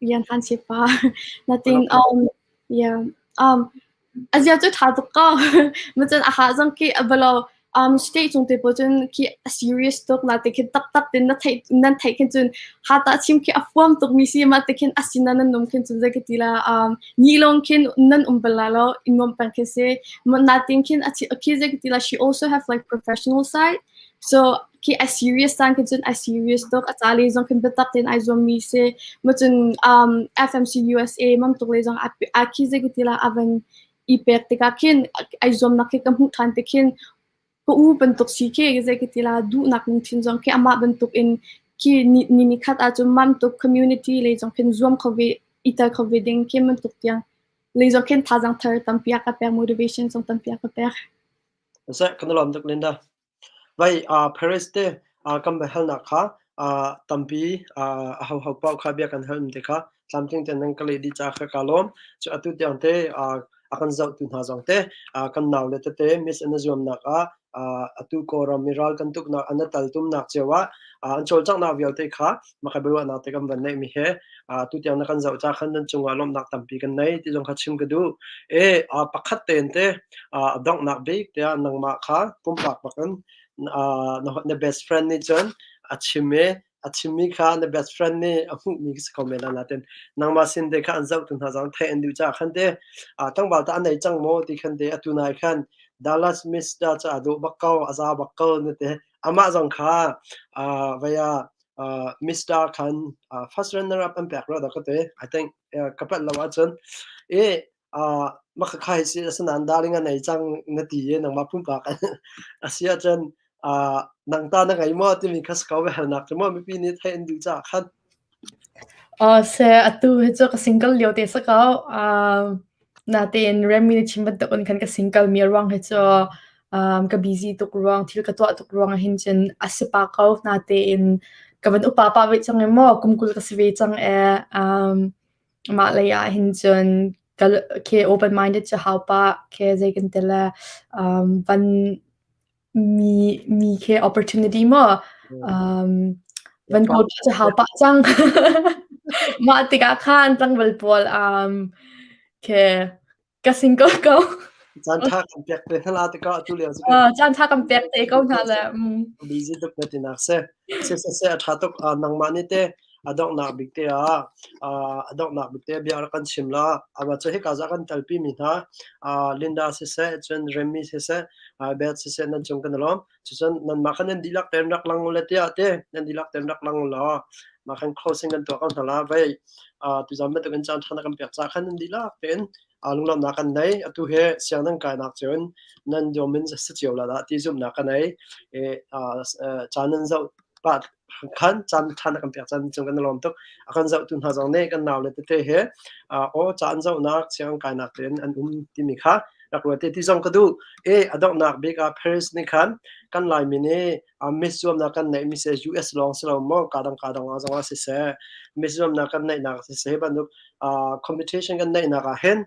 yan han si pa. Natin um yeah um azia cu tha tuk ko. Macun a ha zong khi a balo. Um state cung te pawl cun khi a serious tuk la te khin taktak tin na theih nan theih khin cun hata chim khi a fuam tuk mi si ma te khin asina nan num khin cun zei ka ti la um ni long khin nan um bal la lo in nuam peng khi si na tin khin a khi zei ka ti la she also have like professional side so khi a serious tan khin cun a serious tuk a ca le zong khin biatak tein ai zuam mi si ma cun um FMC USA mam tuk le zong a khi zei ka ti la avan i pek tikah khin ai zuamnak khi ka hmuh ṭhan te khin ka u bantuk si khi zei ka ti la duhnak lungthin zong khi amah bantuk in khi ni ni ni khat ahcun mam tuk community lei zong khin zuam kho ve i tel kho ve ding khi bantuk tiang lei zong khin thazaang thar tampi a ka pek motivation zong tampi a ka pek. Seh, kan i lawm tuk Linda. Vai Paris te kan biahalnak kha tampi ahoho paoh kha bia kan hal te kha tlamtling tein nan ka leh dih caah kha kaa lawm. Cu atu tiang te a kan zohtu hna zong te kan naule tete Miss an i zuamnak ah atu Kawlram i ral kan tuknak an i teltumnak cio ah an cawlcanghnak vialte kha maka biaruahnak te kan van neihmi he atu tiang na kan zoh ca khan nan cungah lawmhnak tampi kan nei ti zong kha chim ka duh. E pakhat tein te a donghnak bik tiah nangmah kha pumpak bakin na best friend nih cun a chim i a chimmi kha na best friend nih a hmuhmi si kho men lai nain nangmah sin te kha an zohtu hna zong theih an duh caah khan te tlangval tah a nei cang maw ti khan te atu nai khan Dallas Mister cu a dawh bak ko a za bak ko na ti amah zong kha vei ah Mister khan first runner up an pek rua dah ka ti I think ka palh lo ahcun i mah khakha hi si asinain darling a nei cang na ti i nangmah pumpak a si ahcun nang ta na ngei maw timi kha si ko biahalnak cu maw mipi nih theih an duh caah khan. Seh atu hi cu ka single lio te si ko. Natein Remy na chim bantukin khan ka single mi ruang hi cu ka busy tuk ruang thil ka tuah tuk ruang hin cun a si pah ko. Natein ka van upa pah ve cang i maw kum 20 ka si ve cang ee. Mah lei ah hin cun khi open minded cu hau pah khi zei kan ti le van mi mi khi opportunity maw van kawl pah cu hau pah cang. Mah tikah khan tlangval pawl khi ka single ko. Caan ṭha kan pek te hna la tikah atu lio cu Caan ṭha kan pek te ko hna le. Busy tuk na tinak si. Si si si a ṭha tuk. Nangmah nih te a donghnak bik te ah a donghnak bik te bia rak kan chim la. Amah cu hika za kan telpi mi hna Linda siseh, cun Remy siseh, Beth siseh nan cung kan i lawm. Cucun nanmah khan nan dihlak tein rak lang ule tiah te nan dihlak tein rak lang law mah khan closing kan tuah ko hna la. Vei tuzan bantukin caan ṭha na kan pek caah khan nan dihlak tein lunglawmhnak kan nei. Atu hi siang nan kainak cun nan dawm in si cio la dah ti zumhnak ka nei. Caan nan zoh pah khan caan ṭha na kan pek caan cung kan i lawm tuk. A kan zohtu hna zong nih kan naule tete he aw caan zohnak siang kainak tein an um timi kha rak ruat te ti zong ka duh. E a donghnak bik ah Paris nih khan kan Laimi nih miss zuamnak kan neih mi si US lawng si lo maw ka dang ka dang ah zong ah siseh miss zuamnak kan neihnak siseh bantuk competition kan neihnak ah hin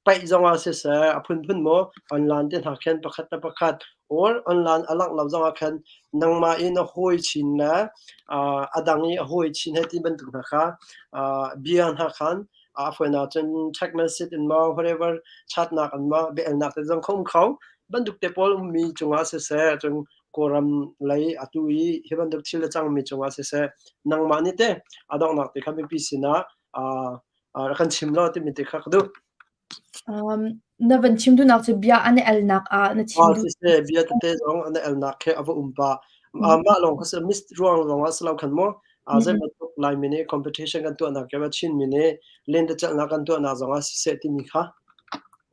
paih zong ah siseh a phunphun maw online te hna khin pakhat le pakhat or online a langh lo zong ah khan nangmah i na hawi chin le a dang i a hawi chin he ti bantuk hna kha bia hna khan a fawinak cun text message in maw whatever chatnak in maw biaelnak te zong kha um kho bantuk te pawl ummi cungah siseh cun Kawlram lei atu i hi bantuk thil a cangmi cungah siseh nangmah nih te a donghnak te kha mipi sinah rak kan chim law timi te kha ka duh. Um, na van chim duhnak cu bia an i elnak ah na chim duh. Siseh bia tete zong an i elnak khi a va um pah. Mah lawng kha si miss ruang lawng ah si lo khan mu. Zei bantuk Laimi nih competition kan tuahnak ke Chinmi nih lentecelhnak kan tuahnak zong ah siseh timi kha.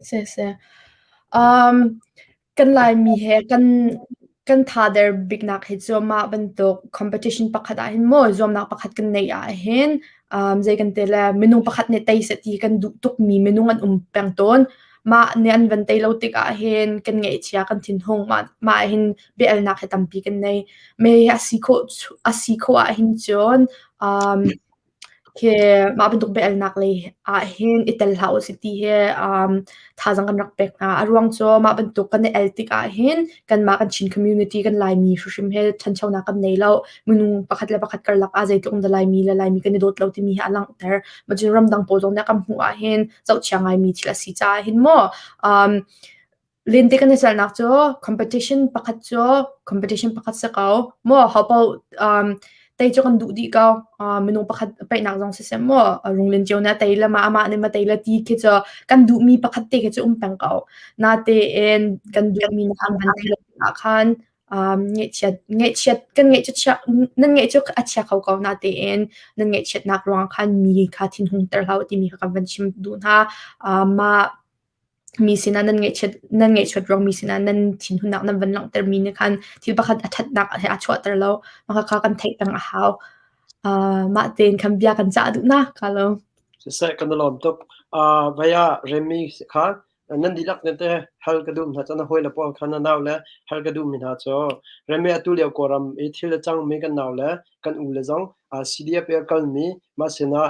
Siseh. Um, Kan Laimi he kan kan thader biknak hi cu mah bantuk competition pakhat ahhin maw zuamnak pakhat kan neih ahhin um, zei kan ti le minung pakhat nih tei seh ti kan duh tukmi minung an um peng tawn. Mah nih an van tei lo tik ahhin kan ngaihchia, kan thinhung, mah mah ahhin bia-alnak hi tampi kan nei. Me a si khawh a si khawh ahhin cun um, Khi mah bantuk biahalnak lei ahhin i tel hlah usih ti hi um, thazaang kan rak pek hna. A ruang cu mah bantuk kan i el tik ahhin kanmah kan Chin community kan Laimi hrimhrim hi ṭhanchonak kan nei lo. Minung pakhat le pakhat karlak ah zeitluk in dah Laimi le Laimi kan i dawt lo timi hi a langhter. Mah cun ramdang pawl zong nih a kan hmuh ahhin zohchia ngaimi thil a si caah hin maw um, Lente kan i celhnak cu competition pakhat cu competition pakhat si ko. Maw ho paoh tei cu kan duh dih ko. Minung pakhat paihnak zong siseh maw runglin cio nih a tei le mah amah nih ma tei le ti khi cu kan duhmi pakhat te khi cu um peng ko. Natein kan duhmi nih an van tei lo tikah khan ngaihchiat ngaihchiat kan ngaih cu chia nan ngaih cu a chia kho ko. Natein nan ngaihchiatnak ruangah khan mi kha thinhung ter hlah u timi kha kan van chim duh hna. Mah mi sinah nan ngaihchiat nan ngaihchiat ruang mi sinah nan thinhunnak nan van langhtermi nih khan thil pakhat a ṭhatnak he a chuahter lo. Mah khakha kan theih peng a hau. Mah tein khan bia kan cah duh na ka lo. Siseh kan i lawm tuk. Vai ah Remi kha nan dihlak nan te hal ka duh hna cu na hawi le pawl kha na nau le hal ka duhmi hna cu Remi atu lio Kawlram i thil a cangmi kan nau le kan u le zong CDF i a kalmi mah sinah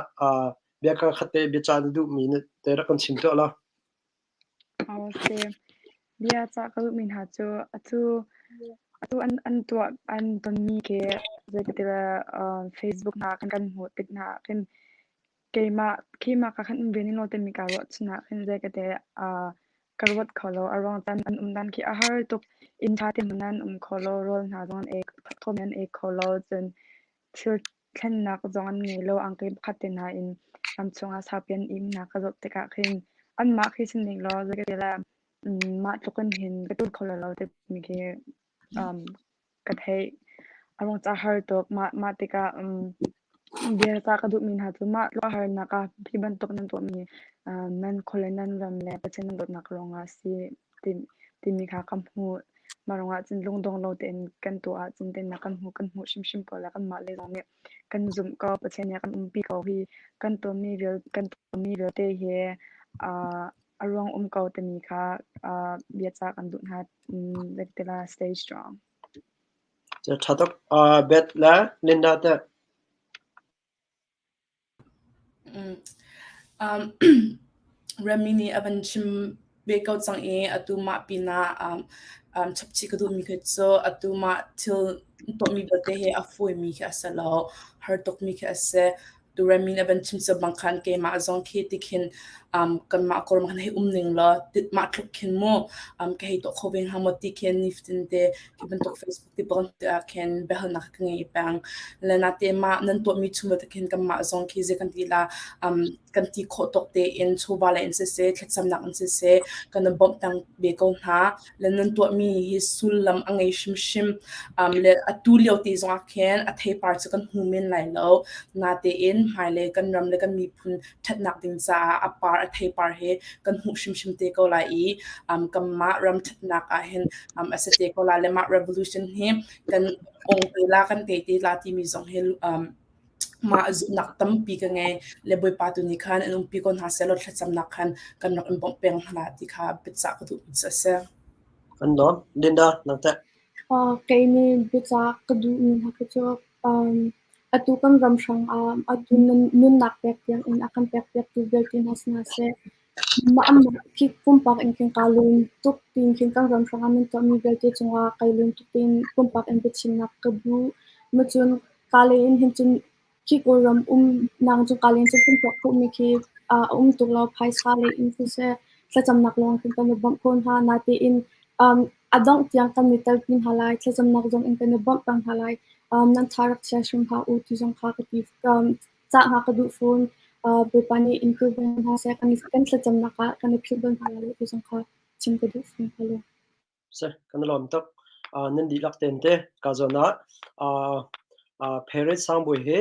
bia ka khat te biacah na duhmi te rak kan chim tuah law. Aw si. Bia cah ka duhmi hna cu atu atu an an tuah an tonmi khi zeitila Facebook hna kan kan hmuh tik hna ah khin keimah keimah ka khan um ve ning law timi kaa ruahchan ah khin zei ka te ka ruat kho lo. A ruang caan an um dan khi a har tuk. Inn ṭha te hmanh an um kho lo. Rawl hna zong an ei thawm an ei kho lo. Cun thil thlennak zong an ngei lo. Angki pakhat te hna in ram chungah saupi an im hna ka zoh tikah khin anmah khi si ning law zeikatile mah tluk in hin ka tuar kho lo timi khi ka theih. A ruang ca har tuk. Mah mah tikah bia ca ka duhmi hna cu mah tluk harnak ah hi bantuk nan tuahmi nan khua le nan ram le Pathian nan dawtnak ruangah a si timi kha ka hmuh. Mah ruangah cun lungdong lo tein kan tuah ahcun teinak kan hmu kan hmuh hrimhrim ko lai. Kanmah le zong nih kan zumh ko. Pathian nih a kan umpi ko. Hi kan tuahmi vial kan tuahmi vialte hi a ruang um ko timi kha bia cah kan duh hna. Zeitila stay strong. Ṭha tuk. Beth le Linda teh? Rami nih a van chim ve ko cang i atu mah pinah chapchih ka duhmi khi cu atu mah thil tuahmi vialte hi a fawimi khi a si lo, har tukmi khi a si. Tu Rami nih a van chim cu bang khan keimah zong khi tikhin kanmah Kawlram khan hei um ning law mah tluk khin mu ka hei tuah kho ve hnga maw ti khin nifatin te khi bantuk Facebook ti bang ah khin biahalnak ka ngei peng. Le nate mah nan tuahmi chung vialte khin kanmah zong khi zei kan ti la kan ti khawh tawk tein chawva lei in siseh, thlacamnak in siseh, kan in bawmh peng ve ko hna. Le nan tuahmi hi sullam a ngei hrimhrim. Le atu lio te zong ah khin a theipar cu kan hmu men lai lo. Natein hmailei kan ram le kan miphun ṭhatnak ding caah a par a theipar hi kan hmuh hrimhrim te ko lai i kanmah ram ṭhatnak ah hin a si te ko lai le mah revolution hi kan ong te la kan te te la timi zong hi mah zumhnak tampi ka ngei le Bawipa tu nih khan an umpi ko hna seh law thlacamnak khan kan rak in bawmh peng hna ti kha biacah ka duh mi cu a si. Kan lawm. Linda, nang teh? Kei nih biacah ka duhmi hna khi cu atu kan ram hrangah atu nunnak pek tiangin a kan pekpiaktu vialte hna si hna seh, mah khi pumpak in khin kaa lawm tuk tiin khin kan ram hrangah nan tuahmi vialte cungah kai lawm tuk tiin pumpak in biachimnak ka duh. Macun kaa lei in hin cun khi Kawlram umnak cu kaa lei in cun kan tuah khawhmi khi a um tuk lo. Phaisa lei in siseh, thlacamnak lawng khin kan i bawmh khawh hna. Natein a dongh tiang kan i telpi hna lai. Thlacamnak zong in kan i bawmh peng hna lai. Nan tha rak chia hrim hlah u ti zong kha ka ti. Cah hna ka duh fawn. Bawipa nih in kilven hna seh. Kan thlacamnak ah kan i philh bal hna lai lo ti zong kha chim ka duh fawn hna lo. Si, kan i lawm tuk. Nan dihlak tein te ka zawn ah Paris Sangbawi hi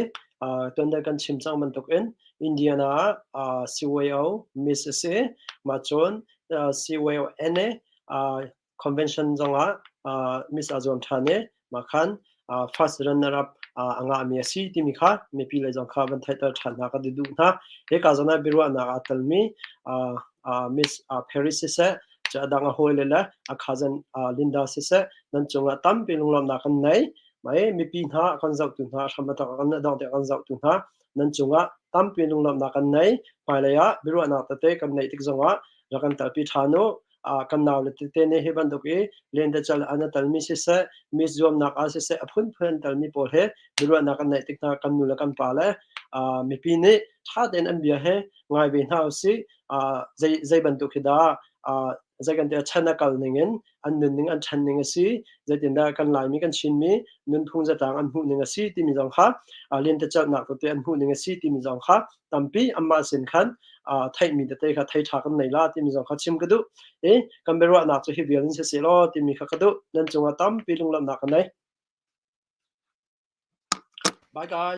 tuan deuh kan chim cang bantukin Indiana ah CYO Miss a si. Mah cun CYO NA convention zongah Miss aa zuam ṭhan i mah khan first runner up a ngahmi a si timi kha mipi lei zong kha van theihter ṭhan hna ka duh hna. Hika zawn ah biaruahnak aa telmi Miss Paris siseh, a dang a hawile le a cousin Linda siseh, nan cungah tampi lunglawmhnak kan nei. Mai mipi hna kan zohtu hna, hram a kan dong tiah kan zohtu hna, nan cungah tampi lunglawmhnak kan nei. Hmailei ah biaruahnak tete kan neih tik zongah rak kan telpi ṭhan u. Kan naule tete nih hi bantuk i lentecelh an a telmi siseh, mi zuamnak ah siseh, a phunphun an telmi pawl he biaruahnak kan neih tik hna kan nu le kan pa le mipi nih ṭha tein an bia he ngai ve hna usih. Zei bantuk hi dah? Zei kan tiah chan a kal ning in an nunning an ṭhan ning a si. Zeitindah kan Laimi kan Chinmi nunphung zatlang an hmuh ning a si timi zong kha lentecelhnak tete an hmuh ning a si timi zong kha tampi anmah sin khan theihmi tete kha thei ṭha kan nei la timi zong kha chim ka duh. I kan biaruahnak cu hi vial in siseh law timi kha ka duh. Nan cungah tampi lunglawmhnak ka nei. Bye guys.